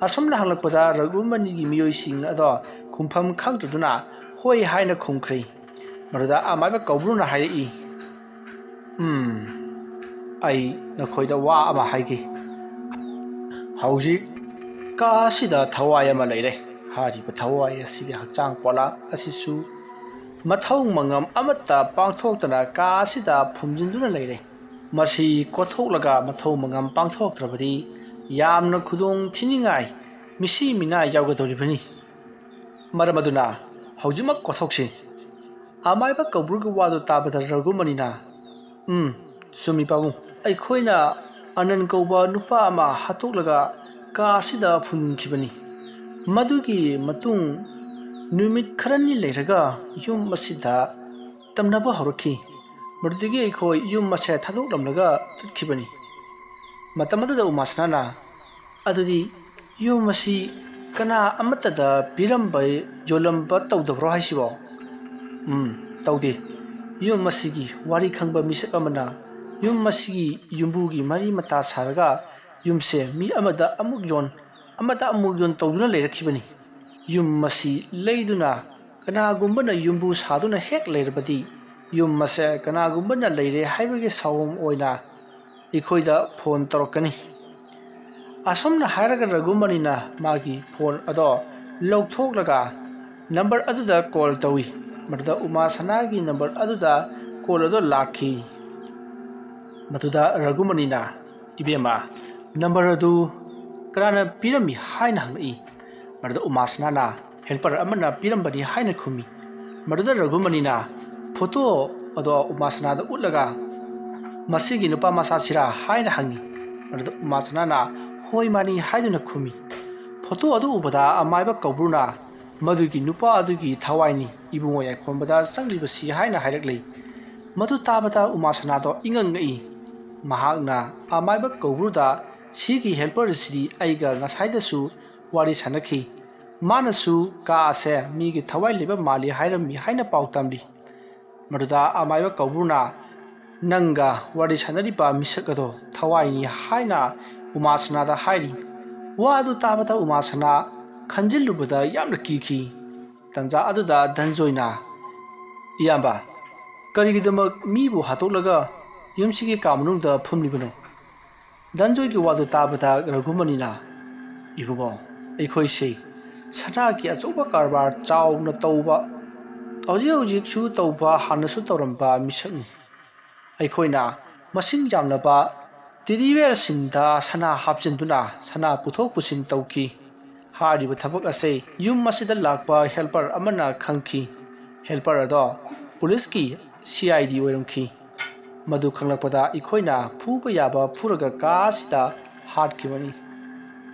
ꯑꯁꯨꯝꯅ ꯍꯪꯂꯛꯄꯗ ꯔꯘꯨꯃꯅꯤꯒꯤ ꯃꯤꯑꯣꯏꯁꯤꯡ ꯑꯗꯣ ꯈꯨꯝꯐꯝ ꯈꯪꯗꯗꯨꯅ "ꯍꯣꯏ" ꯍꯥꯏꯅ ꯈꯨꯝꯈ꯭ꯔꯦ꯫ ꯃꯗꯨꯗ ꯑꯃꯥꯏꯕ ꯀꯧꯕ꯭ꯔꯨꯅ ꯍꯥꯏꯔꯛꯏ, "ꯎꯝ, ꯑꯩ ꯅꯈꯣꯏꯗ ꯋꯥ ꯑꯃ ꯍꯥꯏꯒꯦ꯫ ꯍꯧꯖꯤꯛ ꯀꯥ ꯑꯁꯤꯗ ꯊꯋꯥꯏ ꯑꯃ ꯂꯩꯔꯦ꯫ ꯍꯥꯏꯔꯤꯕ ꯊꯋꯥꯏ ꯑꯁꯤꯒꯤ ꯍꯛꯆꯥꯡ ꯄꯣꯂꯥꯡ ꯑꯁꯤꯁꯨ ꯃꯊꯧ ꯃꯉꯝ ꯑꯃꯠꯇ ꯄꯥꯡꯊꯣꯛꯇꯅ ꯀꯥ ꯑꯁꯤꯗ ꯐꯨꯝꯖꯤꯟꯗꯨꯅ ꯂꯩꯔꯦ꯫ ꯃꯁꯤ ꯀꯣꯠꯊꯣꯛꯂꯒ ꯃꯊꯧ ꯃꯉꯝ ꯄꯥꯡꯊꯣꯛꯇ꯭ꯔꯕꯗꯤ ꯌꯥꯝꯅ ꯈꯨꯗꯣꯡ ꯊꯤꯅꯤꯡꯉꯥꯏ ꯃꯤꯁꯤ ꯃꯤꯅꯥ ꯌꯥꯎꯒꯗꯧꯔꯤꯕꯅꯤ꯫ ꯃꯔꯝ ꯑꯗꯨꯅ ꯍꯧꯖꯤꯛꯃꯛ ꯀꯣꯠꯊꯣꯛꯁꯤ꯫" ꯑꯃꯥꯏꯕ ꯀꯧꯕ꯭ꯔꯨꯒꯤ ꯋꯥꯗꯨ ꯇꯥꯕꯗ ꯔꯘꯨꯃꯅꯤꯅ, "ꯎꯝ, ꯆꯨꯝꯃꯤ ꯄꯥꯕꯨꯡ꯫ ꯑꯩꯈꯣꯏꯅ ꯑꯅꯟ ꯀꯧꯕ ꯅꯨꯄꯥ ꯑꯃ ꯍꯥꯠꯇꯣꯛꯂꯒ ꯀꯥ ꯑꯁꯤꯗ ꯐꯨꯝꯖꯤꯟꯈꯤꯕꯅꯤ꯫ ꯃꯗꯨꯒꯤ ꯃꯇꯨꯡ ꯅꯨꯃꯤꯠ ꯈꯔꯅꯤ ꯂꯩꯔꯒ ꯌꯨꯝ ꯑꯁꯤꯗ ꯇꯝꯅꯕ ꯍꯧꯔꯛꯈꯤ꯫ ꯃꯗꯨꯗꯒꯤ ꯑꯩꯈꯣꯏ ꯌꯨꯝ ꯑꯁꯦ ꯊꯥꯗꯣꯛꯂꯝꯂꯒ ꯆꯠꯈꯤꯕꯅꯤ꯫ ꯃꯇꯝ ꯑꯗꯨꯗ ꯎꯃꯥꯁꯅꯥꯅ, "ꯑꯗꯨꯗꯤ ꯌꯨꯝ ꯑꯁꯤ ꯀꯅꯥ ꯑꯃꯠꯇꯗ ꯄꯤꯔꯝꯕ, ꯌꯣꯜꯂꯝꯕ ꯇꯧꯗꯕ꯭ꯔꯣ ꯍꯥꯏꯁꯤꯕꯣ?" "ꯎꯝ, ꯇꯧꯗꯦ꯫ ꯌꯨꯝ ꯑꯁꯤꯒꯤ ꯋꯥꯔꯤ ꯈꯪꯕ ꯃꯤꯁꯛ ꯑꯃꯅ ꯌꯨꯝ ꯑꯁꯤꯒꯤ ꯌꯨꯝꯕꯨꯒꯤ ꯃꯔꯤ ꯃꯇꯥ ꯁꯥꯔꯒ ꯌꯨꯝꯁꯦ ꯃꯤ ꯑꯃꯗ ꯑꯃꯨꯛ ꯌꯣꯟ, ꯑꯃꯗ ꯑꯃꯨꯛ ꯌꯣꯟ ꯇꯧꯗꯨꯅ ꯂꯩꯔꯛꯈꯤꯕꯅꯤ꯫ ꯌꯨꯝ ꯑꯁꯤ ꯂꯩꯗꯨꯅ ꯀꯅꯥꯒꯨꯝꯕꯅ ꯌꯨꯝꯕꯨ ꯁꯥꯗꯨꯅ ꯍꯦꯛ ꯂꯩꯔꯕꯗꯤ ꯌꯨꯝ ꯑꯁꯦ ꯀꯅꯥꯒꯨꯝꯕꯅ ꯂꯩꯔꯦ ꯍꯥꯏꯕꯒꯤ ꯁꯥꯑꯣꯝ ꯑꯣꯏꯅ ꯑꯩꯈꯣꯏꯗ ꯐꯣꯟ ꯇꯧꯔꯛꯀꯅꯤ꯫" ꯑꯁꯨꯝꯅ ꯍꯥꯏꯔꯒ ꯔꯘꯨꯃꯅꯤꯅ ꯃꯥꯒꯤ ꯐꯣꯟ ꯑꯗꯣ ꯂꯧꯊꯣꯛꯂꯒ ꯅꯝꯕꯔ ꯑꯗꯨꯗ ꯀꯣꯜ ꯇꯧꯏ꯫ ꯃꯗꯨꯗ ꯎꯃꯥꯁꯅꯥꯒꯤ ꯅꯝꯕꯔ ꯑꯗꯨꯗ ꯀꯣꯜ ꯑꯗꯣ ꯂꯥꯛꯈꯤ꯫ ꯃꯗꯨꯗ ꯔꯘꯨꯃꯅꯤꯅ, "ꯏꯕꯦꯝꯃ, ꯅꯝꯕꯔ ꯑꯗꯨ ꯀꯅꯥꯅ ꯄꯤꯔꯝꯃꯤ?" ꯍꯥꯏꯅ ꯍꯪꯂꯛꯏ꯫ ꯃꯗꯨꯗ ꯎꯃꯥꯁꯅꯥꯅ, "ꯍꯦꯜꯄꯔ ꯑꯃꯅ ꯄꯤꯔꯝꯕꯅꯤ" ꯍꯥꯏꯅ ꯈꯨꯝꯃꯤ꯫ ꯃꯗꯨꯗ ꯔꯘꯨꯃꯅꯤꯅ ꯐꯣꯇꯣ ꯑꯗꯣ ꯎꯃꯥꯁꯅꯥꯗ ꯎꯠꯂꯒ, "ꯃꯁꯤꯒꯤ ꯅꯨꯄꯥ ꯃꯆꯥꯁꯤꯔꯥ?" ꯍꯥꯏꯅ ꯍꯪꯉꯤ꯫ ꯃꯗꯨꯗ ꯎꯃꯥꯁꯅꯥꯅ, "ꯍꯣꯏ, ꯃꯥꯅꯤ" ꯍꯥꯏꯗꯨꯅ ꯈꯨꯝꯃꯤ꯫ ꯐꯣꯇꯣ ꯑꯗꯨ ꯎꯕꯗ ꯑꯃꯥꯏꯕ ꯀꯧꯕ꯭ꯔꯨꯅ ꯃꯗꯨꯒꯤ ꯅꯨꯄꯥ ꯑꯗꯨꯒꯤ ꯊꯋꯥꯏꯅꯤ ꯏꯕꯨꯡꯉꯣ ꯌꯥꯏꯈꯣꯝꯕꯗ ꯆꯪꯂꯤꯕꯁꯤ ꯍꯥꯏꯅ ꯍꯥꯏꯔꯛꯂꯤ꯫ ꯃꯗꯨ ꯇꯥꯕꯗ ꯎꯃꯥꯁꯅꯥꯗꯣ ꯏꯉꯛ ꯉꯛꯏ꯫ ꯃꯍꯥꯛꯅ ꯑꯃꯥꯏꯕ ꯀꯧꯕ꯭ꯔꯨꯗ "ꯁꯤꯒꯤ ꯍꯦꯜꯄꯔꯁꯤꯗꯤ ꯑꯩꯒ ꯉꯁꯥꯏꯗꯁꯨ ꯋꯥꯔꯤ ꯁꯥꯟꯅꯈꯤ꯫ ꯃꯥꯅꯁꯨ ꯀꯥ ꯑꯁꯦ ꯃꯤꯒꯤ ꯊꯋꯥꯏ ꯂꯩꯕ ꯃꯥꯜꯂꯤ ꯍꯥꯏꯔꯝꯃꯤ" ꯍꯥꯏꯅ ꯄꯥꯎ ꯇꯝꯂꯤ꯫ ꯃꯗꯨꯗ ꯑꯃꯥꯏꯕ ꯀꯧꯕ꯭ꯔꯨꯅ, "ꯅꯪꯒ ꯋꯥꯔꯤ ꯁꯥꯟꯅꯔꯤꯕ ꯃꯤꯁꯛ ꯑꯗꯣ ꯊꯋꯥꯏꯅꯤ" ꯍꯥꯏꯅ ꯎꯃꯥꯁꯅꯥꯗ ꯍꯥꯏꯔꯤ꯫ ꯋꯥ ꯑꯗꯨ ꯇꯥꯕꯗ ꯎꯃꯥꯁꯅꯥ ꯈꯟꯖꯤꯜꯂꯨꯕꯗ ꯌꯥꯝꯅ ꯀꯤꯈꯤ꯫ ꯇꯟꯖꯥ ꯑꯗꯨꯗ ꯙꯟꯖꯣꯏꯅ, "ꯏꯌꯥꯝꯕ, ꯀꯔꯤꯒꯤꯗꯃꯛ ꯃꯤꯕꯨ ꯍꯥꯠꯇꯣꯛꯂꯒ ꯌꯨꯝꯁꯤꯒꯤ ꯀꯥ ꯃꯅꯨꯡꯗ ꯐꯝꯂꯤꯕꯅꯣ?" ꯙꯟꯖꯣꯏꯒꯤ ꯋꯥꯗꯨ ꯇꯥꯕꯗ ꯔꯘꯨꯃꯅꯤꯅ, "ꯏꯕꯨꯡꯉꯣ, ꯑꯩꯈꯣꯏꯁꯦ ꯁꯅꯥꯒꯤ ꯑꯆꯧꯕ ꯀꯔꯕꯥꯔ ꯆꯥꯎꯅ ꯇꯧꯕ, ꯍꯧꯖꯤꯛ ꯍꯧꯖꯤꯛꯁꯨ ꯇꯧꯕ, ꯍꯥꯟꯅꯁꯨ ꯇꯧꯔꯝꯕ ꯃꯤꯁꯛꯅꯤ꯫ ꯑꯩꯈꯣꯏꯅ ꯃꯁꯤꯡ ꯌꯥꯝꯂꯕ ꯇꯦꯗꯤꯕꯤꯌꯔꯁꯤꯡꯗ ꯁꯅꯥ ꯍꯥꯞꯆꯤꯟꯗꯨꯅ ꯁꯅꯥ ꯄꯨꯊꯣꯛ ꯄꯨꯁꯤꯟ ꯇꯧꯈꯤ꯫ ꯍꯥꯏꯔꯤꯕ ꯊꯕꯛ ꯑꯁꯦ ꯌꯨꯝ ꯑꯁꯤꯗ ꯂꯥꯛꯄ ꯍꯦꯜꯄꯔ ꯑꯃꯅ ꯈꯪꯈꯤ꯫ ꯍꯦꯜꯄꯔ ꯑꯗꯣ ꯄꯨꯂꯤꯁꯀꯤ C I D ꯑꯣꯏꯔꯝꯈꯤ꯫ ꯃꯗꯨ ꯈꯪꯂꯛꯄꯗ ꯑꯩꯈꯣꯏꯅ ꯐꯨꯕ ꯌꯥꯕ ꯐꯨꯔꯒ ꯀꯥ ꯑꯁꯤꯗ ꯍꯥꯠꯈꯤꯕꯅꯤ꯫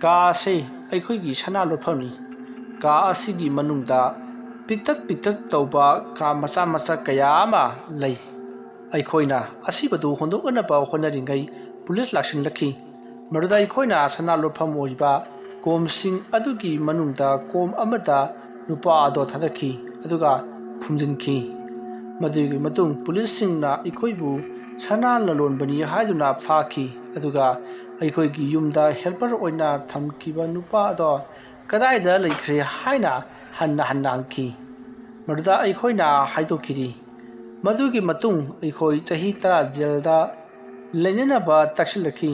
ꯀꯥ ꯑꯁꯤ ꯑꯩꯈꯣꯏꯒꯤ ꯁꯅꯥ ꯂꯣꯠꯐꯝꯅꯤ꯫ ꯀꯥ ꯑꯁꯤꯒꯤ ꯃꯅꯨꯡꯗ ꯄꯤꯛꯇꯛ ꯄꯤꯛꯇꯛ ꯇꯧꯕ ꯀꯥ ꯃꯆꯥ ꯃꯆꯥ ꯀꯌꯥ ꯑꯃ ꯂꯩ꯫ ꯑꯩꯈꯣꯏꯅ ꯑꯁꯤꯕꯗꯨ ꯍꯣꯟꯗꯣꯛꯅꯅꯕ ꯍꯣꯠꯅꯔꯤꯉꯩ ꯄꯨꯂꯤꯁ ꯂꯥꯛꯁꯤꯜꯂꯛꯈꯤ꯫ ꯃꯗꯨꯗ ꯑꯩꯈꯣꯏꯅ ꯁꯅꯥ ꯂꯣꯠꯐꯝ ꯑꯣꯏꯔꯤꯕ ꯀꯣꯝꯁꯤꯡ ꯑꯗꯨꯒꯤ ꯃꯅꯨꯡꯗ ꯀꯣꯝ ꯑꯃꯗ ꯅꯨꯄꯥ ꯑꯗꯣ ꯊꯥꯗꯈꯤ, ꯑꯗꯨꯒ ꯐꯨꯝꯖꯤꯟꯈꯤ꯫ ꯃꯗꯨꯒꯤ ꯃꯇꯨꯡ ꯄꯨꯂꯤꯁꯁꯤꯡꯅ ꯑꯩꯈꯣꯏꯕꯨ ꯁꯅꯥ ꯂꯂꯣꯟꯕꯅꯤ ꯍꯥꯏꯗꯨꯅ ꯐꯥꯈꯤ, ꯑꯗꯨꯒ ꯑꯩꯈꯣꯏꯒꯤ ꯌꯨꯝꯗ ꯍꯦꯜꯄꯔ ꯑꯣꯏꯅ ꯊꯝꯈꯤꯕ ꯅꯨꯄꯥ ꯑꯗꯣ ꯀꯗꯥꯏꯗ ꯂꯩꯈ꯭ꯔꯦ ꯍꯥꯏꯅ ꯍꯟꯅ ꯍꯟꯅ ꯍꯪꯈꯤ꯫ ꯃꯗꯨꯗ ꯑꯩꯈꯣꯏꯅ ꯍꯥꯏꯗꯣꯛꯈꯤꯔꯤ꯫ ꯃꯗꯨꯒꯤ ꯃꯇꯨꯡ ꯑꯩꯈꯣꯏ ꯆꯍꯤ ꯇꯔꯥ ꯖꯦꯜꯗ ꯂꯩꯅꯅꯕ ꯇꯛꯁꯤꯜꯂꯛꯈꯤ꯫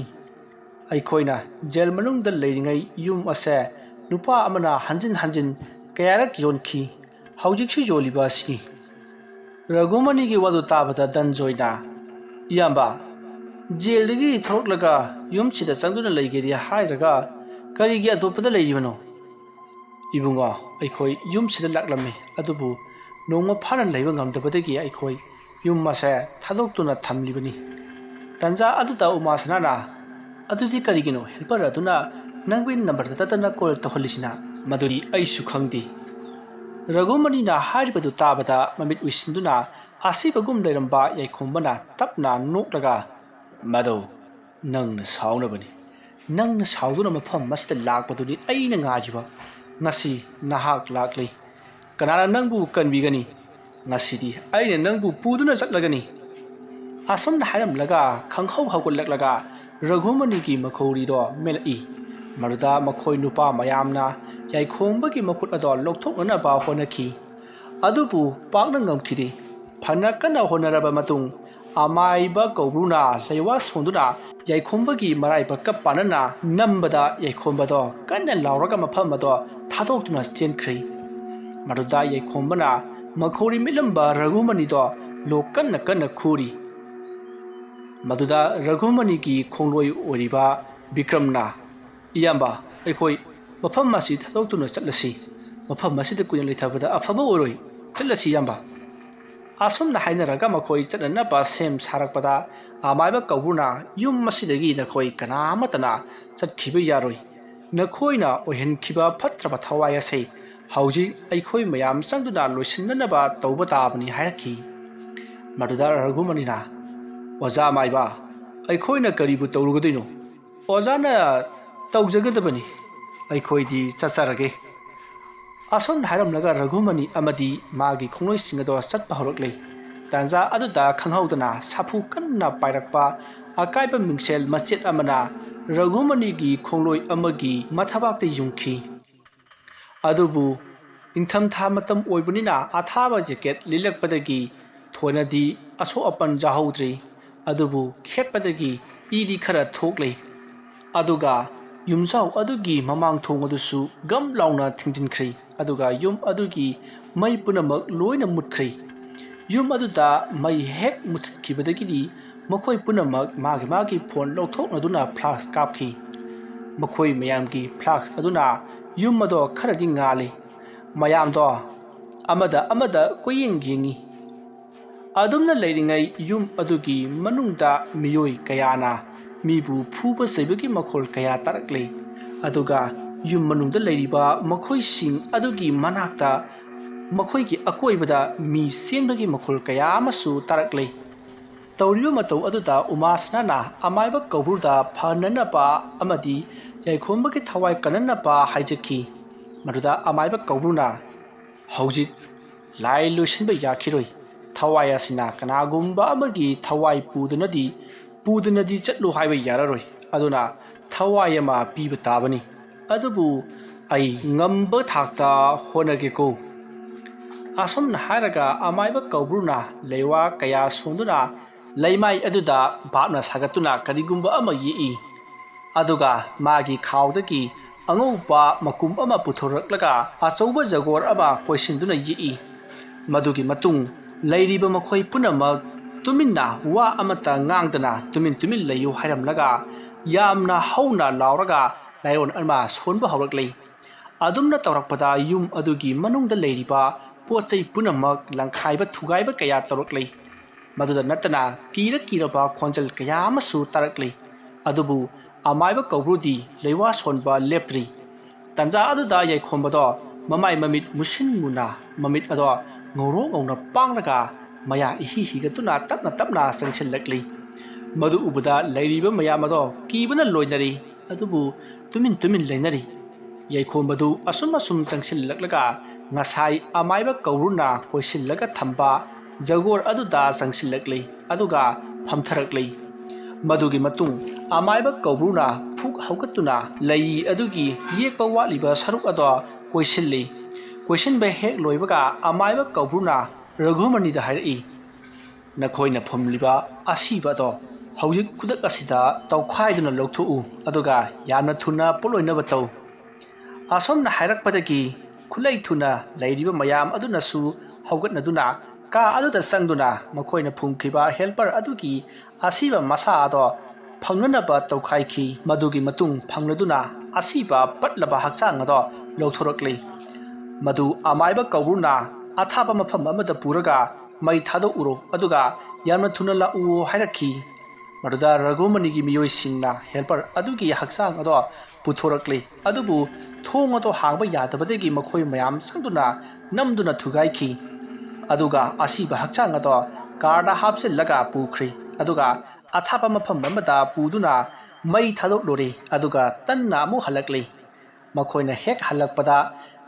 ꯑꯩꯈꯣꯏꯅ ꯖꯦꯜ ꯃꯅꯨꯡꯗ ꯂꯩꯔꯤꯉꯩ ꯌꯨꯝ ꯑꯁꯦ ꯅꯨꯄꯥ ꯑꯃꯅ ꯍꯟꯖꯤꯟ ꯍꯟꯖꯤꯟ ꯀꯌꯥꯔꯛ ꯌꯣꯟꯈꯤ꯫ ꯍꯧꯖꯤꯛꯁꯨ ꯌꯣꯜꯂꯤꯕ ꯑꯁꯤꯅꯤ꯫ ꯔꯘꯨꯃꯅꯤꯒꯤ ꯋꯥꯗꯨ ꯇꯥꯕꯗ ꯗꯟꯖꯣꯏꯅ, "ꯏꯌꯥꯝꯕ, ꯖꯦꯜꯗꯒꯤ ꯊꯣꯛꯂꯛꯂꯒ ꯌꯨꯝꯁꯤꯗ ꯆꯪꯗꯨꯅ ꯂꯩꯒꯦꯗꯤ ꯍꯥꯏꯔꯒ ꯀꯔꯤꯒꯤ ꯑꯇꯣꯞꯄꯗ ꯂꯩꯔꯤꯕꯅꯣ?" "ꯏꯕꯨꯡꯉꯣ, ꯑꯩꯈꯣꯏ ꯌꯨꯝꯁꯤꯗ ꯂꯥꯛꯂꯝꯃꯤ, ꯑꯗꯨꯕꯨ ꯅꯣꯡꯃ ꯐꯥꯅ ꯂꯩꯕ ꯉꯝꯗꯕꯗꯒꯤ ꯑꯩꯈꯣꯏ ꯌꯨꯝ ꯑꯁꯦ ꯊꯥꯗꯣꯛꯇꯨꯅ ꯊꯝꯂꯤꯕꯅꯤ꯫" ꯇꯟꯖꯥ ꯑꯗꯨꯗ ꯎꯃꯥꯁꯅꯥꯅ, "ꯑꯗꯨꯗꯤ ꯀꯔꯤꯒꯤꯅꯣ ꯍꯦꯜꯄꯔ ꯑꯗꯨꯅ ꯅꯪꯒꯤ ꯅꯝꯕꯔꯗ ꯇꯠꯇꯅ ꯀꯣꯜ ꯇꯧꯍꯜꯂꯤꯁꯤꯅ?" "ꯃꯗꯨꯗꯤ ꯑꯩꯁꯨ ꯈꯪꯗꯦ꯫" ꯔꯘꯨꯃꯅꯤꯅ ꯍꯥꯏꯔꯤꯕꯗꯨ ꯇꯥꯕꯗ ꯃꯃꯤꯠ ꯎꯏꯁꯤꯟꯗꯨꯅ ꯑꯁꯤꯕꯒꯨꯝ ꯂꯩꯔꯝꯕ ꯌꯥꯏꯈꯣꯝꯕꯅ ꯇꯞꯅ ꯅꯣꯛꯂꯒ, "ꯃꯗꯣ ꯅꯪꯅ ꯁꯥꯎꯅꯕꯅꯤ꯫ ꯅꯪꯅ ꯁꯥꯎꯗꯨꯅ ꯃꯐꯝ ꯑꯁꯤꯗ ꯂꯥꯛꯄꯗꯨꯅꯤ ꯑꯩꯅ ꯉꯥꯏꯔꯤꯕ꯫ ꯉꯁꯤ ꯅꯍꯥꯛ ꯂꯥꯛꯂꯤ꯫ ꯀꯅꯥꯅ ꯅꯪꯕꯨ ꯀꯟꯕꯤꯒꯅꯤ? ꯉꯁꯤꯗꯤ ꯑꯩꯅ ꯅꯪꯕꯨ ꯄꯨꯗꯨꯅ ꯆꯠꯂꯒꯅꯤ꯫" ꯑꯁꯨꯝꯅ ꯍꯥꯏꯔꯝꯂꯒ ꯈꯪꯍꯧ ꯍꯧꯒꯠꯂꯛꯂꯒ ꯔꯘꯨꯃꯅꯤꯒꯤ ꯃꯈꯧꯔꯤꯗꯣ ꯃꯦꯜꯂꯛꯏ꯫ ꯃꯗꯨꯗ ꯃꯈꯣꯏ ꯅꯨꯄꯥ ꯃꯌꯥꯝꯅ ꯌꯥꯏꯈꯣꯝꯕꯒꯤ ꯃꯈꯨꯠ ꯑꯗꯣ ꯂꯧꯊꯣꯛꯅꯅꯕ ꯍꯣꯠꯅꯈꯤ꯫ ꯑꯗꯨꯕꯨ ꯄꯥꯛꯅ ꯉꯝꯈꯤꯗꯦ꯫ ꯐꯅ ꯀꯟꯅ ꯍꯣꯠꯅꯔꯕ ꯃꯇꯨꯡ, ꯑꯃꯥꯏꯕ ꯀꯧꯕ꯭ꯔꯨꯅ ꯂꯩꯋꯥ ꯁꯣꯟꯗꯨꯅ ꯌꯥꯏꯈꯣꯝꯕꯒꯤ ꯃꯔꯥꯏꯕꯛꯀ ꯄꯥꯟꯅꯅ ꯅꯝꯕꯗ ꯌꯥꯏꯈꯣꯝꯕꯗꯣ ꯀꯟꯅ ꯂꯥꯎꯔꯒ ꯃꯐꯝ ꯑꯗꯣ ꯊꯥꯗꯣꯛꯇꯨꯅ ꯆꯦꯟꯈ꯭ꯔꯦ꯫ ꯃꯗꯨꯗ ꯌꯥꯏꯈꯣꯝꯕꯅ ꯃꯈꯧꯔꯤ ꯃꯤꯠꯂꯝꯕ ꯔꯘꯨꯃꯅꯤꯗꯣ ꯂꯣꯛ ꯀꯟꯅ ꯀꯟꯅ ꯈꯨꯔꯤ꯫ ꯃꯗꯨꯗ ꯔꯘꯨꯃꯅꯤꯒꯤ ꯈꯣꯡꯂꯣꯏ ꯑꯣꯏꯔꯤꯕ ꯕꯤꯀ꯭ꯔꯝꯅ, "ꯏꯌꯥꯝꯕ, ꯑꯩꯈꯣꯏ ꯃꯐꯝ ꯑꯁꯤ ꯊꯥꯗꯣꯛꯇꯨꯅ ꯆꯠꯂꯁꯤ꯫ ꯃꯐꯝ ꯑꯁꯤꯗ ꯀꯨꯏꯅ ꯂꯩꯊꯕꯗ ꯑꯐꯕ ꯑꯣꯏꯔꯣꯏ꯫ ꯆꯠꯂꯁꯤ, ꯏꯌꯥꯝꯕ꯫" ꯑꯁꯨꯝꯅ ꯍꯥꯏꯅꯔꯒ ꯃꯈꯣꯏ ꯆꯠꯅꯅꯕ ꯁꯦꯝ ꯁꯥꯔꯛꯄꯗ, ꯑꯃꯥꯏꯕ ꯀꯧꯕ꯭ꯔꯨꯅ, "ꯌꯨꯝ ꯑꯁꯤꯗꯒꯤ ꯅꯈꯣꯏ ꯀꯅꯥ ꯑꯃꯠꯇꯅ ꯆꯠꯈꯤꯕ ꯌꯥꯔꯣꯏ꯫ ꯅꯈꯣꯏꯅ ꯑꯣꯏꯍꯟꯈꯤꯕ ꯐꯠꯇ꯭ꯔꯕ ꯊꯋꯥꯏ ꯑꯁꯤ ꯍꯧꯖꯤꯛ ꯑꯩꯈꯣꯏ ꯃꯌꯥꯝ ꯆꯪꯗꯨꯅ ꯂꯣꯏꯁꯤꯟꯅꯅꯕ ꯇꯧꯕ ꯇꯥꯕꯅꯤ" ꯍꯥꯏꯔꯛꯈꯤ꯫ ꯃꯗꯨꯗ ꯔꯘꯨꯃꯅꯤꯅ, "ꯑꯣꯖꯥ ꯑꯃꯥꯏꯕ, ꯑꯩꯈꯣꯏꯅ ꯀꯔꯤꯕꯨ ꯇꯧꯔꯨꯒꯗꯣꯏꯅꯣ? ꯑꯣꯖꯥꯅ ꯇꯧꯖꯒꯗꯕꯅꯤ, ꯑꯩꯈꯣꯏꯗꯤ ꯆꯠꯆꯔꯒꯦ"꯫ ꯑꯁꯨꯝꯅ ꯍꯥꯏꯔꯝꯂꯒ ꯔꯘꯨꯃꯅꯤ ꯑꯃꯗꯤ ꯃꯥꯒꯤ ꯈꯣꯡꯂꯣꯏꯁꯤꯡ ꯑꯗꯣ ꯆꯠꯄ ꯍꯧꯔꯛꯂꯦ꯫ ꯇꯥꯟꯖꯥ ꯑꯗꯨꯗ ꯈꯪꯍꯧꯗꯅ ꯁꯥꯐꯨ ꯀꯟꯅ ꯄꯥꯏꯔꯛꯄ ꯑꯀꯥꯏꯕ ꯃꯤꯡꯁꯦꯜ ꯃꯆꯦꯠ ꯑꯃꯅ ꯔꯘꯨꯃꯅꯤꯒꯤ ꯈꯣꯡꯂꯣꯏ ꯑꯃꯒꯤ ꯃꯊꯕꯥꯛꯇ ꯌꯨꯡꯈꯤ꯫ ꯑꯗꯨꯕꯨ ꯏꯪꯊꯝꯊꯥ ꯃꯇꯝ ꯑꯣꯏꯕꯅꯤꯅ ꯑꯊꯥꯕ ꯖꯦꯀꯦꯠ ꯂꯤꯠꯂꯛꯄꯗꯒꯤ ꯊꯣꯏꯅꯗꯤ ꯑꯁꯣꯛ ꯑꯄꯟ ꯌꯥꯍꯧꯗ꯭ꯔꯤ꯫ ꯑꯗꯨꯕꯨ ꯈꯦꯠꯄꯗꯒꯤ ꯏꯗꯤ ꯈꯔ ꯊꯣꯛꯂꯤ꯫ ꯑꯗꯨꯒ ꯌꯨꯝꯖꯥꯎ ꯑꯗꯨꯒꯤ ꯃꯃꯥꯡ ꯊꯣꯡ ꯑꯗꯨꯁꯨ ꯒꯝ ꯂꯥꯎꯅ ꯊꯤꯡꯖꯤꯟꯈ꯭ꯔꯤ꯫ ꯑꯗꯨꯒ ꯌꯨꯝ ꯑꯗꯨꯒꯤ ꯃꯩ ꯄꯨꯝꯅꯃꯛ ꯂꯣꯏꯅ ꯃꯨꯠꯈ꯭ꯔꯤ꯫ ꯌꯨꯝ ꯑꯗꯨꯗ ꯃꯩ ꯍꯦꯛ ꯃꯨꯊꯠꯈꯤꯕꯗꯒꯤꯗꯤ ꯃꯈꯣꯏ ꯄꯨꯝꯅꯃꯛ ꯃꯥꯒꯤ ꯃꯥꯒꯤ ꯐꯣꯟ ꯂꯧꯊꯣꯛꯅꯗꯨꯅ ꯐ꯭ꯂꯥꯁ ꯀꯥꯞꯈꯤ꯫ ꯃꯈꯣꯏ ꯃꯌꯥꯝꯒꯤ ꯐ꯭ꯂꯥꯁ ꯑꯗꯨꯅ ꯌꯨꯝ ꯑꯗꯣ ꯈꯔꯗꯤ ꯉꯥꯜꯂꯤ꯫ ꯃꯌꯥꯝꯗꯣ ꯑꯃꯗ ꯑꯃꯗ ꯀꯣꯏꯌꯦꯡ ꯌꯦꯡꯉꯤ꯫ ꯑꯗꯨꯝꯅ ꯂꯩꯔꯤꯉꯩ ꯌꯨꯝ ꯑꯗꯨꯒꯤ ꯃꯅꯨꯡꯗ ꯃꯤꯑꯣꯏ ꯀꯌꯥꯅ ꯃꯤꯕꯨ ꯐꯨꯕ ꯆꯩꯕꯒꯤ ꯃꯈꯣꯜ ꯀꯌꯥ ꯇꯥꯔꯛꯂꯤ꯫ ꯑꯗꯨꯒ ꯌꯨꯝ ꯃꯅꯨꯡꯗ ꯂꯩꯔꯤꯕ ꯃꯈꯣꯏꯁꯤꯡ ꯑꯗꯨꯒꯤ ꯃꯅꯥꯛꯇ, ꯃꯈꯣꯏꯒꯤ ꯑꯀꯣꯏꯕꯗ ꯃꯤ ꯆꯦꯟꯕꯒꯤ ꯃꯈꯣꯜ ꯀꯌꯥ ꯑꯃꯁꯨ ꯇꯥꯔꯛꯂꯤ꯫ ꯇꯧꯔꯤꯕ ꯃꯇꯧ ꯑꯗꯨꯗ ꯎꯃꯥꯁꯅꯥꯅ ꯑꯃꯥꯏꯕ ꯀꯧꯕ꯭ꯔꯨꯗ ꯐꯅꯅꯕ ꯑꯃꯗꯤ ꯌꯥꯏꯈꯣꯝꯕꯒꯤ ꯊꯋꯥꯏ ꯀꯟꯅꯅꯕ ꯍꯥꯏꯖꯈꯤ꯫ ꯃꯗꯨꯗ ꯑꯃꯥꯏꯕ ꯀꯧꯕ꯭ꯔꯨꯅ, "ꯍꯧꯖꯤꯛ ꯂꯥꯏ ꯂꯣꯏꯁꯤꯟꯕ ꯌꯥꯈꯤꯔꯣꯏ꯫ ꯊꯋꯥꯏ ꯑꯁꯤꯅ ꯀꯅꯥꯒꯨꯝꯕ ꯑꯃꯒꯤ ꯊꯋꯥꯏ ꯄꯨꯗꯨꯅꯗꯤ, ꯄꯨꯗꯨꯅꯗꯤ ꯆꯠꯂꯨ ꯍꯥꯏꯕ ꯌꯥꯔꯔꯣꯏ꯫ ꯑꯗꯨꯅ ꯊꯋꯥꯏ ꯑꯃ ꯄꯤꯕ ꯇꯥꯕꯅꯤ꯫ ꯑꯗꯨꯕꯨ ꯑꯩ ꯉꯝꯕ ꯊꯥꯛꯇ ꯍꯣꯠꯅꯒꯦꯀꯣ"꯫ ꯑꯁꯨꯝꯅ ꯍꯥꯏꯔꯒ ꯑꯃꯥꯏꯕ ꯀꯧꯕ꯭ꯔꯨꯅ ꯂꯩꯋꯥ ꯀꯌꯥ ꯁꯣꯟꯗꯨꯅ ꯂꯩꯃꯥꯏ ꯑꯗꯨꯗ ꯚꯥꯞꯅ ꯁꯥꯒꯠꯇꯨꯅ ꯀꯔꯤꯒꯨꯝꯕ ꯑꯃ ꯌꯦꯛꯏ꯫ ꯑꯗꯨꯒ ꯃꯥꯒꯤ ꯈꯥꯎꯗꯒꯤ ꯑꯉꯧꯕ ꯃꯀꯨꯝ ꯑꯃ ꯄꯨꯊꯣꯔꯛꯂꯒ ꯑꯆꯧꯕ ꯖꯒꯣꯔ ꯑꯃ ꯀꯣꯏꯁꯤꯟꯗꯨꯅ ꯌꯦꯛꯏ꯫ ꯃꯗꯨꯒꯤ ꯃꯇꯨꯡ ꯂꯩꯔꯤꯕ ꯃꯈꯣꯏ ꯄꯨꯝꯅꯃꯛ ꯇꯨꯃꯤꯟꯅ ꯋꯥ ꯑꯃꯠꯇ ꯉꯥꯡꯗꯅ ꯇꯨꯃꯤꯟ ꯇꯨꯃꯤꯟ ꯂꯩꯌꯨ ꯍꯥꯏꯔꯝꯂꯒ ꯌꯥꯝꯅ ꯍꯧꯅ ꯂꯥꯎꯔꯒ ꯂꯥꯏꯑꯣꯟ ꯑꯃ ꯁꯣꯟꯕ ꯍꯧꯔꯛꯂꯤ꯫ ꯑꯗꯨꯝꯅ ꯇꯧꯔꯛꯄꯗ ꯌꯨꯝ ꯑꯗꯨꯒꯤ ꯃꯅꯨꯡꯗ ꯂꯩꯔꯤꯕ ꯄꯣꯠ ꯆꯩ ꯄꯨꯝꯅꯃꯛ ꯂꯪꯈꯥꯏꯕ ꯊꯨꯒꯥꯏꯕ ꯀꯌꯥ ꯇꯧꯔꯛꯂꯤ꯫ ꯃꯗꯨꯗ ꯅꯠꯇꯅ ꯀꯤꯔ ꯀꯤꯔꯕ ꯈꯣꯟꯖꯦꯜ ꯀꯌꯥ ꯑꯃꯁꯨ ꯇꯥꯔꯛꯂꯤ꯫ ꯑꯗꯨꯕꯨ ꯑꯃꯥꯏꯕ ꯀꯧꯕ꯭ꯔꯨꯗꯤ ꯂꯩꯋꯥ ꯁꯣꯟꯕ ꯂꯦꯞꯇ꯭ꯔꯤ꯫ ꯇꯟꯖꯥ ꯑꯗꯨꯗ ꯌꯥꯏꯈꯣꯝꯕꯗꯣ ꯃꯃꯥꯏ ꯃꯃꯤꯠ ꯃꯨꯁꯤꯟ ꯃꯨꯅ, ꯃꯃꯤꯠ ꯑꯗꯣ ꯉꯧꯔꯣꯛ ꯉꯧꯅ ꯄꯥꯡꯂꯒ ꯃꯌꯥ ꯏꯍꯤ ꯍꯤꯒꯠꯇꯨꯅ ꯇꯞꯅ ꯇꯞꯅ ꯆꯪꯁꯤꯜꯂꯛꯂꯤ꯫ ꯃꯗꯨ ꯎꯕꯗ ꯂꯩꯔꯤꯕ ꯃꯌꯥꯝ ꯑꯗꯣ ꯀꯤꯕꯅ ꯂꯣꯏꯅꯔꯤ, ꯑꯗꯨꯕꯨ ꯇꯨꯃꯤꯟ ꯇꯨꯃꯤꯟ ꯂꯩꯅꯔꯤ꯫ ꯌꯥꯏꯈꯣꯝꯕꯗꯨ ꯑꯁꯨꯝ ꯑꯁꯨꯝ ꯆꯪꯁꯤꯜꯂꯛꯂꯒ ꯉꯁꯥꯏ ꯑꯃꯥꯏꯕ ꯀꯧꯕ꯭ꯔꯨꯅ ꯀꯣꯏꯁꯤꯜꯂꯒ ꯊꯝꯕ ꯖꯒꯣꯔ ꯑꯗꯨꯗ ꯆꯪꯁꯤꯜꯂꯛꯂꯤ, ꯑꯗꯨꯒ ꯐꯝꯊꯔꯛꯂꯤ꯫ ꯃꯗꯨꯒꯤ ꯃꯇꯨꯡ ꯑꯃꯥꯏꯕ ꯀꯧꯕ꯭ꯔꯨꯅ ꯐꯨꯛ ꯍꯧꯒꯠꯇꯨꯅ ꯂꯩ ꯑꯗꯨꯒꯤ ꯌꯦꯛꯄ ꯋꯥꯠꯂꯤꯕ ꯁꯔꯨꯛ ꯑꯗꯣ ꯀꯣꯏꯁꯤꯜꯂꯤ꯫ ꯀꯣꯏꯁꯤꯟꯕ ꯍꯦꯛ ꯂꯣꯏꯕꯒ ꯑꯃꯥꯏꯕ ꯀꯧꯕ꯭ꯔꯨꯅ ꯔꯘꯨꯃꯅꯤꯗ ꯍꯥꯏꯔꯛꯏ, "ꯅꯈꯣꯏꯅ ꯐꯨꯝꯂꯤꯕ ꯑꯁꯤꯕ ꯑꯗꯣ ꯍꯧꯖꯤꯛ ꯈꯨꯗꯛ ꯑꯁꯤꯗ ꯇꯧꯈꯥꯏꯗꯨꯅ ꯂꯧꯊꯣꯛꯎ, ꯑꯗꯨꯒ ꯌꯥꯝꯅ ꯊꯨꯅ ꯄꯣꯠꯂꯣꯏꯅꯕ ꯇꯧ꯫" ꯑꯁꯣꯝꯅ ꯍꯥꯏꯔꯛꯄꯗꯒꯤ ꯈꯨꯠꯂꯩ ꯊꯨꯅ ꯂꯩꯔꯤꯕ ꯃꯌꯥꯝ ꯑꯗꯨꯅꯁꯨ ꯍꯧꯒꯠꯅꯗꯨꯅ ꯀꯥ ꯑꯗꯨꯗ ꯆꯪꯗꯨꯅ ꯃꯈꯣꯏꯅ ꯐꯨꯝꯈꯤꯕ ꯍꯦꯜꯄꯔ ꯑꯗꯨꯒꯤ ꯑꯁꯤꯕ ꯃꯁꯥ ꯑꯗꯣ ꯐꯪꯅꯅꯕ ꯇꯧꯈꯥꯏꯈꯤ꯫ ꯃꯗꯨꯒꯤ ꯃꯇꯨꯡ ꯐꯪꯂꯗꯨꯅ ꯑꯁꯤꯕ ꯄꯠꯂꯕ ꯍꯛꯆꯥꯡ ꯑꯗꯣ ꯂꯧꯊꯣꯔꯛꯂꯤ꯫ ꯃꯗꯨ ꯑꯃꯥꯏꯕ ꯀꯧꯕ꯭ꯔꯨꯅ ꯑꯊꯥꯞꯄ ꯃꯐꯝ ꯑꯃꯗ ꯄꯨꯔꯒ ꯃꯩ ꯊꯥꯗꯣꯛꯎꯔꯣ, ꯑꯗꯨꯒ ꯌꯥꯝꯅ ꯊꯨꯅ ꯂꯥꯛꯎ ꯍꯥꯏꯔꯛꯈꯤ꯫ ꯃꯗꯨꯗ ꯔꯘꯨꯃꯅꯤꯒꯤ ꯃꯤꯑꯣꯏꯁꯤꯡꯅ ꯍꯦꯜꯄꯔ ꯑꯗꯨꯒꯤ ꯍꯛꯆꯥꯡ ꯑꯗꯣ ꯄꯨꯊꯣꯔꯛꯂꯤ, ꯑꯗꯨꯕꯨ ꯊꯣꯡ ꯑꯗꯣ ꯍꯥꯡꯕ ꯌꯥꯗꯕꯗꯒꯤ ꯃꯈꯣꯏ ꯃꯌꯥꯝ ꯆꯪꯗꯨꯅ ꯅꯝꯗꯨꯅ ꯊꯨꯒꯥꯏꯈꯤ꯫ ꯑꯗꯨꯒ ꯑꯁꯤꯕ ꯍꯛꯆꯥꯡ ꯑꯗꯣ ꯀꯥꯔꯗ ꯍꯥꯞꯆꯤꯜꯂꯒ ꯄꯨꯈ꯭ꯔꯤ꯫ ꯑꯗꯨꯒ ꯑꯊꯥꯞꯄ ꯃꯐꯝ ꯑꯃꯗ ꯄꯨꯗꯨꯅ ꯃꯩ ꯊꯥꯗꯣꯛꯂꯨꯔꯦ, ꯑꯗꯨꯒ ꯇꯟꯅ ꯑꯃꯨꯛ ꯍꯜꯂꯛꯂꯤ꯫ ꯃꯈꯣꯏꯅ ꯍꯦꯛ ꯍꯜꯂꯛꯄꯗ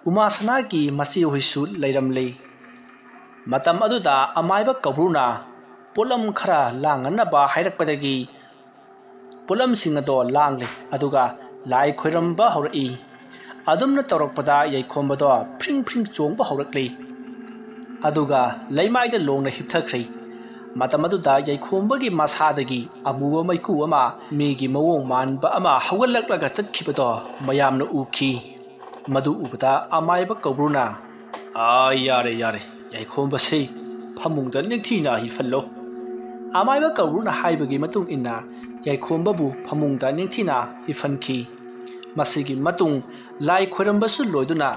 ꯎꯃꯥꯁꯅꯥꯒꯤ ꯃꯆꯦꯍꯣꯏꯁꯨ ꯂꯩꯔꯝꯂꯤ꯫ ꯃꯇꯝ ꯑꯗꯨꯗ ꯑꯃꯥꯏꯕ ꯀꯧꯕ꯭ꯔꯨꯅ ꯄꯣꯠꯂꯝ ꯈꯔ ꯂꯥꯡꯉꯅꯕ ꯍꯥꯏꯔꯛꯄꯗꯒꯤ ꯄꯣꯠꯂꯝꯁꯤꯡ ꯑꯗꯣ ꯂꯥꯡꯂꯦ, ꯑꯗꯨꯒ ꯂꯥꯏ ꯈꯣꯏꯔꯝꯕ ꯍꯧꯔꯛꯏ꯫ ꯑꯗꯨꯝꯅ ꯇꯧꯔꯛꯄꯗ ꯌꯥꯏꯈꯣꯝꯕꯗꯣ ꯐ꯭ꯔꯤꯡ ꯐ꯭ꯔꯤꯡ ꯆꯣꯡꯕ ꯍꯧꯔꯛꯂꯤ, ꯑꯗꯨꯒ ꯂꯩꯃꯥꯏꯗ ꯂꯣꯡꯅ ꯍꯤꯞꯊꯈ꯭ꯔꯦ꯫ ꯃꯇꯝ ꯑꯗꯨꯗ ꯌꯥꯏꯈꯣꯝꯕꯒꯤ ꯃꯁꯥꯗꯒꯤ ꯑꯃꯨꯕ ꯃꯩꯈꯨ ꯑꯃ ꯃꯤꯒꯤ ꯃꯑꯣꯡ ꯃꯥꯟꯕ ꯑꯃ ꯍꯧꯒꯠꯂꯛꯂꯒ ꯆꯠꯈꯤꯕꯗꯣ ꯃꯌꯥꯝꯅ ꯎꯈꯤ꯫ ꯃꯗꯨ ꯎꯕꯗ ꯑꯃꯥꯏꯕ ꯀꯧꯕ꯭ꯔꯨꯅ, "ꯑꯥ, ꯌꯥꯔꯦ, ꯌꯥꯔꯦ, ꯌꯥꯏꯈꯣꯝꯕꯁꯤ ꯐꯃꯨꯡꯗ ꯅꯤꯡꯊꯤꯅ ꯍꯤꯞꯍꯜꯂꯣ꯫" ꯑꯃꯥꯏꯕ ꯀꯧꯕ꯭ꯔꯨꯅ ꯍꯥꯏꯕꯒꯤ ꯃꯇꯨꯡ ꯏꯟꯅ ꯌꯥꯏꯈꯣꯝꯕꯕꯨ ꯐꯃꯨꯡꯗ ꯅꯤꯡꯊꯤꯅ ꯍꯤꯞꯍꯟꯈꯤ꯫ ꯃꯁꯤꯒꯤ ꯃꯇꯨꯡ ꯂꯥꯏ ꯈꯣꯏꯔꯝꯕꯁꯨ ꯂꯣꯏꯗꯨꯅ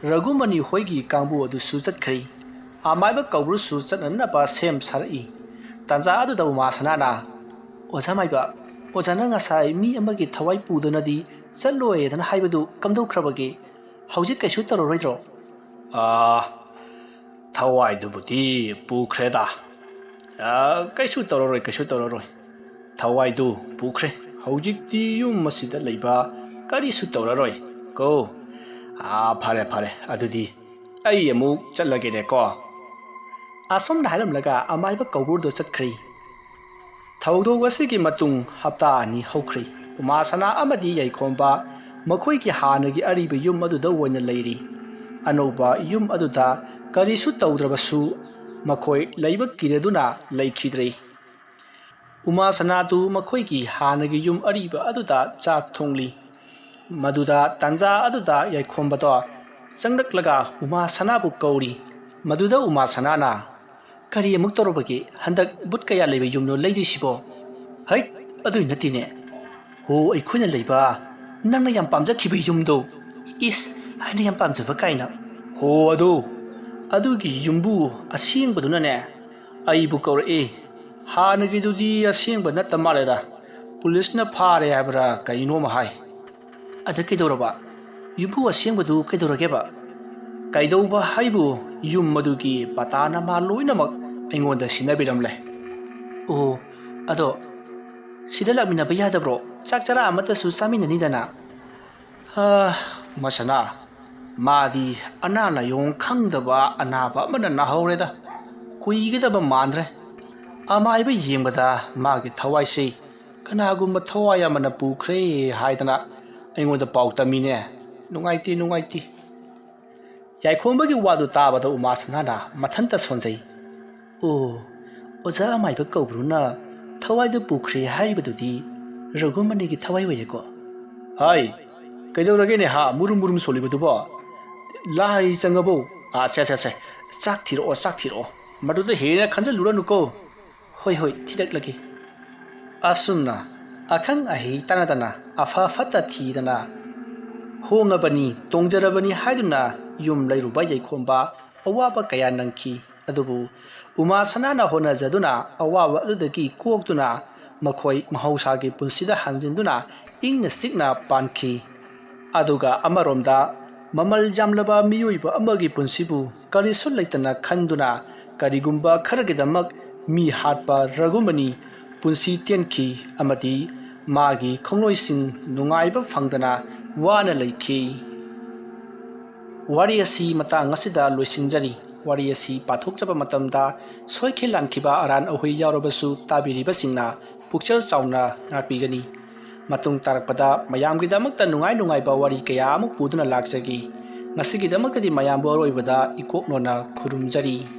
ꯔꯘꯨꯃꯅꯤ ꯍꯣꯏꯒꯤ ꯀꯥꯡꯕꯨ ꯑꯗꯨꯁꯨ ꯆꯠꯈ꯭ꯔꯦ꯫ ꯑꯃꯥꯏꯕ ꯀꯧꯕ꯭ꯔꯨꯁꯨ ꯆꯠꯅꯅꯕ ꯁꯦꯝ ꯁꯥꯔꯛꯏ꯫ ꯇꯥꯟꯖꯥ ꯑꯗꯨꯗ ꯎꯃꯥꯁꯅꯥꯅ, "ꯑꯣꯖꯥ ꯃꯥꯏꯕ, ꯑꯣꯖꯥꯅ ꯉꯁꯥꯏ ꯃꯤ ꯑꯃꯒꯤ ꯊꯋꯥꯏ ꯄꯨꯗꯨꯅꯗꯤ ꯆꯠꯂꯣꯏꯗꯅ ꯍꯥꯏꯕꯗꯨ ꯀꯝꯗꯧꯈ꯭ꯔꯕꯒꯦ? ꯍꯧꯖꯤꯛ ꯀꯩꯁꯨ ꯇꯧꯔꯔꯣꯏꯗ꯭ꯔꯣ?" "ꯑꯥ, "ꯊꯋꯥꯏꯗꯨꯕꯨꯗꯤ ꯄꯨꯈ꯭ꯔꯦꯗ꯫ ꯑ, ꯀꯩꯁꯨ ꯇꯧꯔꯔꯣꯏ, ꯀꯩꯁꯨ ꯇꯧꯔꯔꯣꯏ꯫ ꯊꯋꯥꯏꯗꯨ ꯄꯨꯈ꯭ꯔꯦ꯫ ꯍꯧꯖꯤꯛꯇꯤ ꯌꯨꯝ ꯑꯁꯤꯗ ꯂꯩꯕ ꯀꯔꯤꯁꯨ ꯇꯧꯔꯔꯣꯏ ꯀꯣ꯫ ꯑꯥ, ꯐꯔꯦ, ꯐꯔꯦ꯫ ꯑꯗꯨꯗꯤ ꯑꯩ ꯑꯃꯨꯛ ꯆꯠꯂꯒꯦꯅꯦꯀꯣ"꯫ ꯑꯁꯨꯝꯅ ꯍꯥꯏꯔꯝꯂꯒ ꯑꯃꯥꯏꯕ ꯀꯧꯕ꯭ꯔꯨꯗꯣ ꯆꯠꯈ꯭ꯔꯦ꯫ ꯊꯧꯗꯣꯛ ꯑꯁꯤꯒꯤ ꯃꯇꯨꯡ ꯍꯞꯇꯥ ꯑꯅꯤ ꯍꯧꯈ꯭ꯔꯦ꯫ ꯎꯃꯥꯁꯅꯥ ꯑꯃꯗꯤ ꯌꯥꯏꯈꯣꯝꯕ ꯃꯈꯣꯏꯒꯤ ꯍꯥꯟꯅꯒꯤ ꯑꯔꯤꯕ ꯌꯨꯝ ꯑꯗꯨꯗ ꯑꯣꯏꯅ ꯂꯩꯔꯤ꯫ ꯑꯅꯧꯕ ꯌꯨꯝ ꯑꯗꯨꯗ ꯀꯔꯤꯁꯨ ꯇꯧꯗ꯭ꯔꯕꯁꯨ ꯃꯈꯣꯏ ꯂꯩꯕ ꯀꯤꯔꯗꯨꯅ ꯂꯩꯈꯤꯗ꯭ꯔꯦ꯫ ꯎꯃꯥꯁꯅꯥꯗꯨ ꯃꯈꯣꯏꯒꯤ ꯍꯥꯟꯅꯒꯤ ꯌꯨꯝ ꯑꯔꯤꯕ ꯑꯗꯨꯗ ꯆꯥꯛ ꯊꯣꯡꯂꯤ꯫ ꯃꯗꯨꯗ ꯇꯥꯟꯖꯥ ꯑꯗꯨꯗ ꯌꯥꯏꯈꯣꯝꯕꯗꯣ ꯆꯪꯂꯛꯂꯒ ꯎꯃꯥꯁꯅꯥꯕꯨ ꯀꯧꯔꯤ꯫ ꯃꯗꯨꯗ ꯎꯃꯥꯁꯅꯥꯅ, "ꯀꯔꯤ ꯑꯃꯨꯛ ꯇꯧꯔꯕꯒꯦ? ꯍꯟꯗꯛ ꯕꯨꯠ ꯀꯌꯥ ꯂꯩꯕ ꯌꯨꯝꯅꯣ ꯂꯩꯗꯣꯏꯁꯤꯕꯣ?" "ꯍꯩꯠ, ꯑꯗꯨꯏ ꯅꯠꯇꯦꯅꯦ꯫ ꯍꯣ, ꯑꯩꯈꯣꯏꯅ ꯂꯩꯕ, ꯅꯪꯅ ꯌꯥꯝ ꯄꯥꯝꯖꯈꯤꯕ ꯌꯨꯝꯗꯣ꯫ ꯏꯁ, ꯑꯩꯅ ꯌꯥꯝ ꯄꯥꯝꯖꯕ ꯀꯥꯏꯅ꯫ ꯍꯣ, ꯑꯗꯨ, ꯑꯗꯨꯒꯤ ꯌꯨꯝꯕꯨ ꯑꯁꯦꯡꯕꯗꯨꯅꯅꯦ, ꯑꯩꯕꯨ ꯀꯧꯔꯛꯏ꯫ ꯍꯥꯟꯅꯒꯤꯗꯨꯗꯤ ꯑꯁꯦꯡꯕ ꯅꯠꯇ ꯃꯥꯜꯂꯦꯗ꯫ ꯄꯨꯂꯤꯁꯅ ꯐꯥꯔꯦ ꯍꯥꯏꯕ꯭ꯔꯥ ꯀꯩꯅꯣꯝ ꯍꯥꯏ"꯫ "ꯑꯗ ꯀꯩꯗꯧꯔꯕ? ꯌꯨꯝꯕꯨ ꯑꯁꯦꯡꯕꯗꯨ ꯀꯩꯗꯧꯔꯒꯦꯕ?" "ꯀꯩꯗꯧꯕ ꯍꯥꯏꯕꯨ, ꯌꯨꯝ ꯑꯗꯨꯒꯤ ꯄꯇꯥ ꯅꯃꯥ ꯂꯣꯏꯅꯃꯛ ꯑꯩꯉꯣꯟꯗ ꯁꯤꯟꯅꯕꯤꯔꯝꯂꯦ"꯫ "ꯑꯣ, ꯑꯗꯣ ꯁꯤꯗ ꯂꯥꯛꯃꯤꯟꯅꯕ ꯌꯥꯗꯕ꯭ꯔꯣ? ꯆꯥꯛ ꯆꯔꯥ ꯑꯃꯠꯇꯁꯨ ꯆꯥꯃꯤꯟꯅꯅꯤꯗꯅ"꯫ "ꯍꯥ, ꯃꯁꯅꯥ, ꯃꯥꯗꯤ ꯑꯅꯥ ꯂꯥꯏꯌꯣꯡ ꯈꯪꯗꯕ ꯑꯅꯥꯕ ꯑꯃꯅ ꯅꯥꯍꯧꯔꯦꯗ꯫ ꯀꯨꯏꯒꯗꯕ ꯃꯥꯟꯗ꯭ꯔꯦ꯫ ꯑꯃꯥꯏꯕ ꯌꯦꯡꯕꯗ ꯃꯥꯒꯤ ꯊꯋꯥꯏꯁꯤ ꯀꯅꯥꯒꯨꯝꯕ ꯊꯋꯥꯏ ꯑꯃꯅ ꯄꯨꯈ꯭ꯔꯦ ꯍꯥꯏꯗꯅ ꯑꯩꯉꯣꯟꯗ ꯄꯥꯎ ꯇꯝꯃꯤꯅꯦ꯫ ꯅꯨꯡꯉꯥꯏꯇꯦ, ꯅꯨꯡꯉꯥꯏꯇꯦ"꯫ ꯌꯥꯏꯈꯣꯝꯕꯒꯤ ꯋꯥꯗꯨ ꯇꯥꯕꯗ ꯎꯃꯥꯁꯅꯥꯅ ꯃꯊꯟꯇ ꯁꯣꯟꯖꯩ꯫ "ꯑꯣ, ꯑꯣꯖꯥ ꯑꯃꯥꯏꯕ ꯀꯧꯕ꯭ꯔꯨꯅ ꯊꯋꯥꯏꯗꯨ ꯄꯨꯈ꯭ꯔꯦ ꯍꯥꯏꯔꯤꯕꯗꯨꯗꯤ ꯔꯘꯨꯃꯅꯤꯒꯤ ꯊꯋꯥꯏ ꯑꯣꯏꯔꯦꯀꯣ?" "ꯍꯥꯏ, ꯀꯩꯗꯧꯔꯒꯦꯅꯦ ꯍꯥ, ꯃꯨꯔꯨꯝ ꯃꯨꯔꯨꯝ ꯁꯣꯜꯂꯤꯕꯗꯨꯕꯣ? ꯂꯥꯏ ꯆꯪꯉꯕꯣ? ꯑꯥ, ꯁꯦ, ꯁꯦ, ꯁꯦ, ꯆꯥꯛ ꯊꯤꯔꯛꯑꯣ, ꯆꯥꯛ ꯊꯤꯔꯛꯑꯣ꯫ ꯃꯗꯨꯗ ꯍꯦꯟꯅ ꯈꯟꯖꯜꯂꯨꯔꯅꯨꯀꯣ"꯫ "ꯍꯣꯏ, ꯍꯣꯏ, ꯊꯤꯔꯛꯂꯒꯦ"꯫ ꯑꯁꯨꯝꯅ ꯑꯈꯪ ꯑꯍꯩ ꯇꯥꯟꯅꯗꯅ, ꯑꯐ ꯐꯠꯇ ꯊꯤꯗꯅ, ꯍꯣꯡꯉꯕꯅꯤ, ꯇꯣꯡꯖꯔꯕꯅꯤ ꯍꯥꯏꯗꯨꯅ ꯌꯨꯝ ꯂꯩꯔꯨꯕ ꯌꯥꯏꯈꯣꯝꯕ ꯑꯋꯥꯕ ꯀꯌꯥ ꯅꯪꯈꯤ꯫ ꯑꯗꯨꯕꯨ ꯎꯃꯥ ꯁꯅꯥꯅ ꯍꯣꯠꯅꯖꯗꯨꯅ ꯑꯋꯥꯕ ꯑꯗꯨꯗꯒꯤ ꯀꯣꯛꯇꯨꯅ ꯃꯈꯣꯏ ꯃꯍꯧꯁꯥꯒꯤ ꯄꯨꯟꯁꯤꯗ ꯍꯟꯖꯤꯟꯗꯨꯅ ꯏꯪꯅ ꯆꯤꯛꯅ ꯄꯥꯟꯈꯤ꯫ ꯑꯗꯨꯒ ꯑꯃꯔꯣꯝꯗ ꯃꯃꯜ ꯌꯥꯝꯂꯕ ꯃꯤꯑꯣꯏꯕ ꯑꯃꯒꯤ ꯄꯨꯟꯁꯤꯕꯨ ꯀꯔꯤꯁꯨ ꯂꯩꯇꯅ ꯈꯟꯗꯨꯅ, ꯀꯔꯤꯒꯨꯝꯕ ꯈꯔꯒꯤꯗꯃꯛ ꯃꯤ ꯍꯥꯠꯄ ꯔꯘꯨꯃꯅꯤ ꯄꯨꯟꯁꯤ ꯇꯦꯟꯈꯤ ꯑꯃꯗꯤ ꯃꯥꯒꯤ ꯈꯣꯡꯂꯣꯏꯁꯤꯡ ꯅꯨꯡꯉꯥꯏꯕ ꯐꯪꯗꯅ ꯋꯥꯅ ꯂꯩꯈꯤ꯫ ꯋꯥꯔꯤ ꯑꯁꯤ ꯃꯇꯥꯡ ꯑꯁꯤꯗ ꯂꯣꯏꯁꯤꯟꯖꯔꯤ꯫ ꯋꯥꯔꯤ ꯑꯁꯤ ꯄꯥꯊꯣꯛꯆꯕ ꯃꯇꯝꯗ ꯁꯣꯏꯈꯤ ꯂꯥꯟꯈꯤꯕ ꯑꯔꯥꯟ ꯑꯍꯣꯏ ꯌꯥꯎꯔꯕꯁꯨ ꯇꯥꯕꯤꯔꯤꯕꯁꯤꯡꯅ ꯄꯨꯛꯆꯦꯜ ꯆꯥꯎꯅ ꯉꯥꯛꯄꯤꯒꯅꯤ꯫ ꯃꯇꯨꯡ ꯇꯥꯔꯛꯄꯗ ꯃꯌꯥꯝꯒꯤꯗꯃꯛꯇ ꯅꯨꯡꯉꯥꯏ ꯅꯨꯡꯉꯥꯏꯕ ꯋꯥꯔꯤ ꯀꯌꯥ ꯑꯃꯨꯛ ꯄꯨꯗꯨꯅ ꯂꯥꯛꯆꯒꯦ꯫ ꯉꯁꯤꯒꯤꯗꯃꯛꯇꯗꯤ ꯃꯌꯥꯝꯕꯨ ꯑꯔꯣꯏꯕꯗ ꯏꯀꯣꯛꯅꯣꯅ ꯈꯨꯔꯨꯝꯖꯔꯤ꯫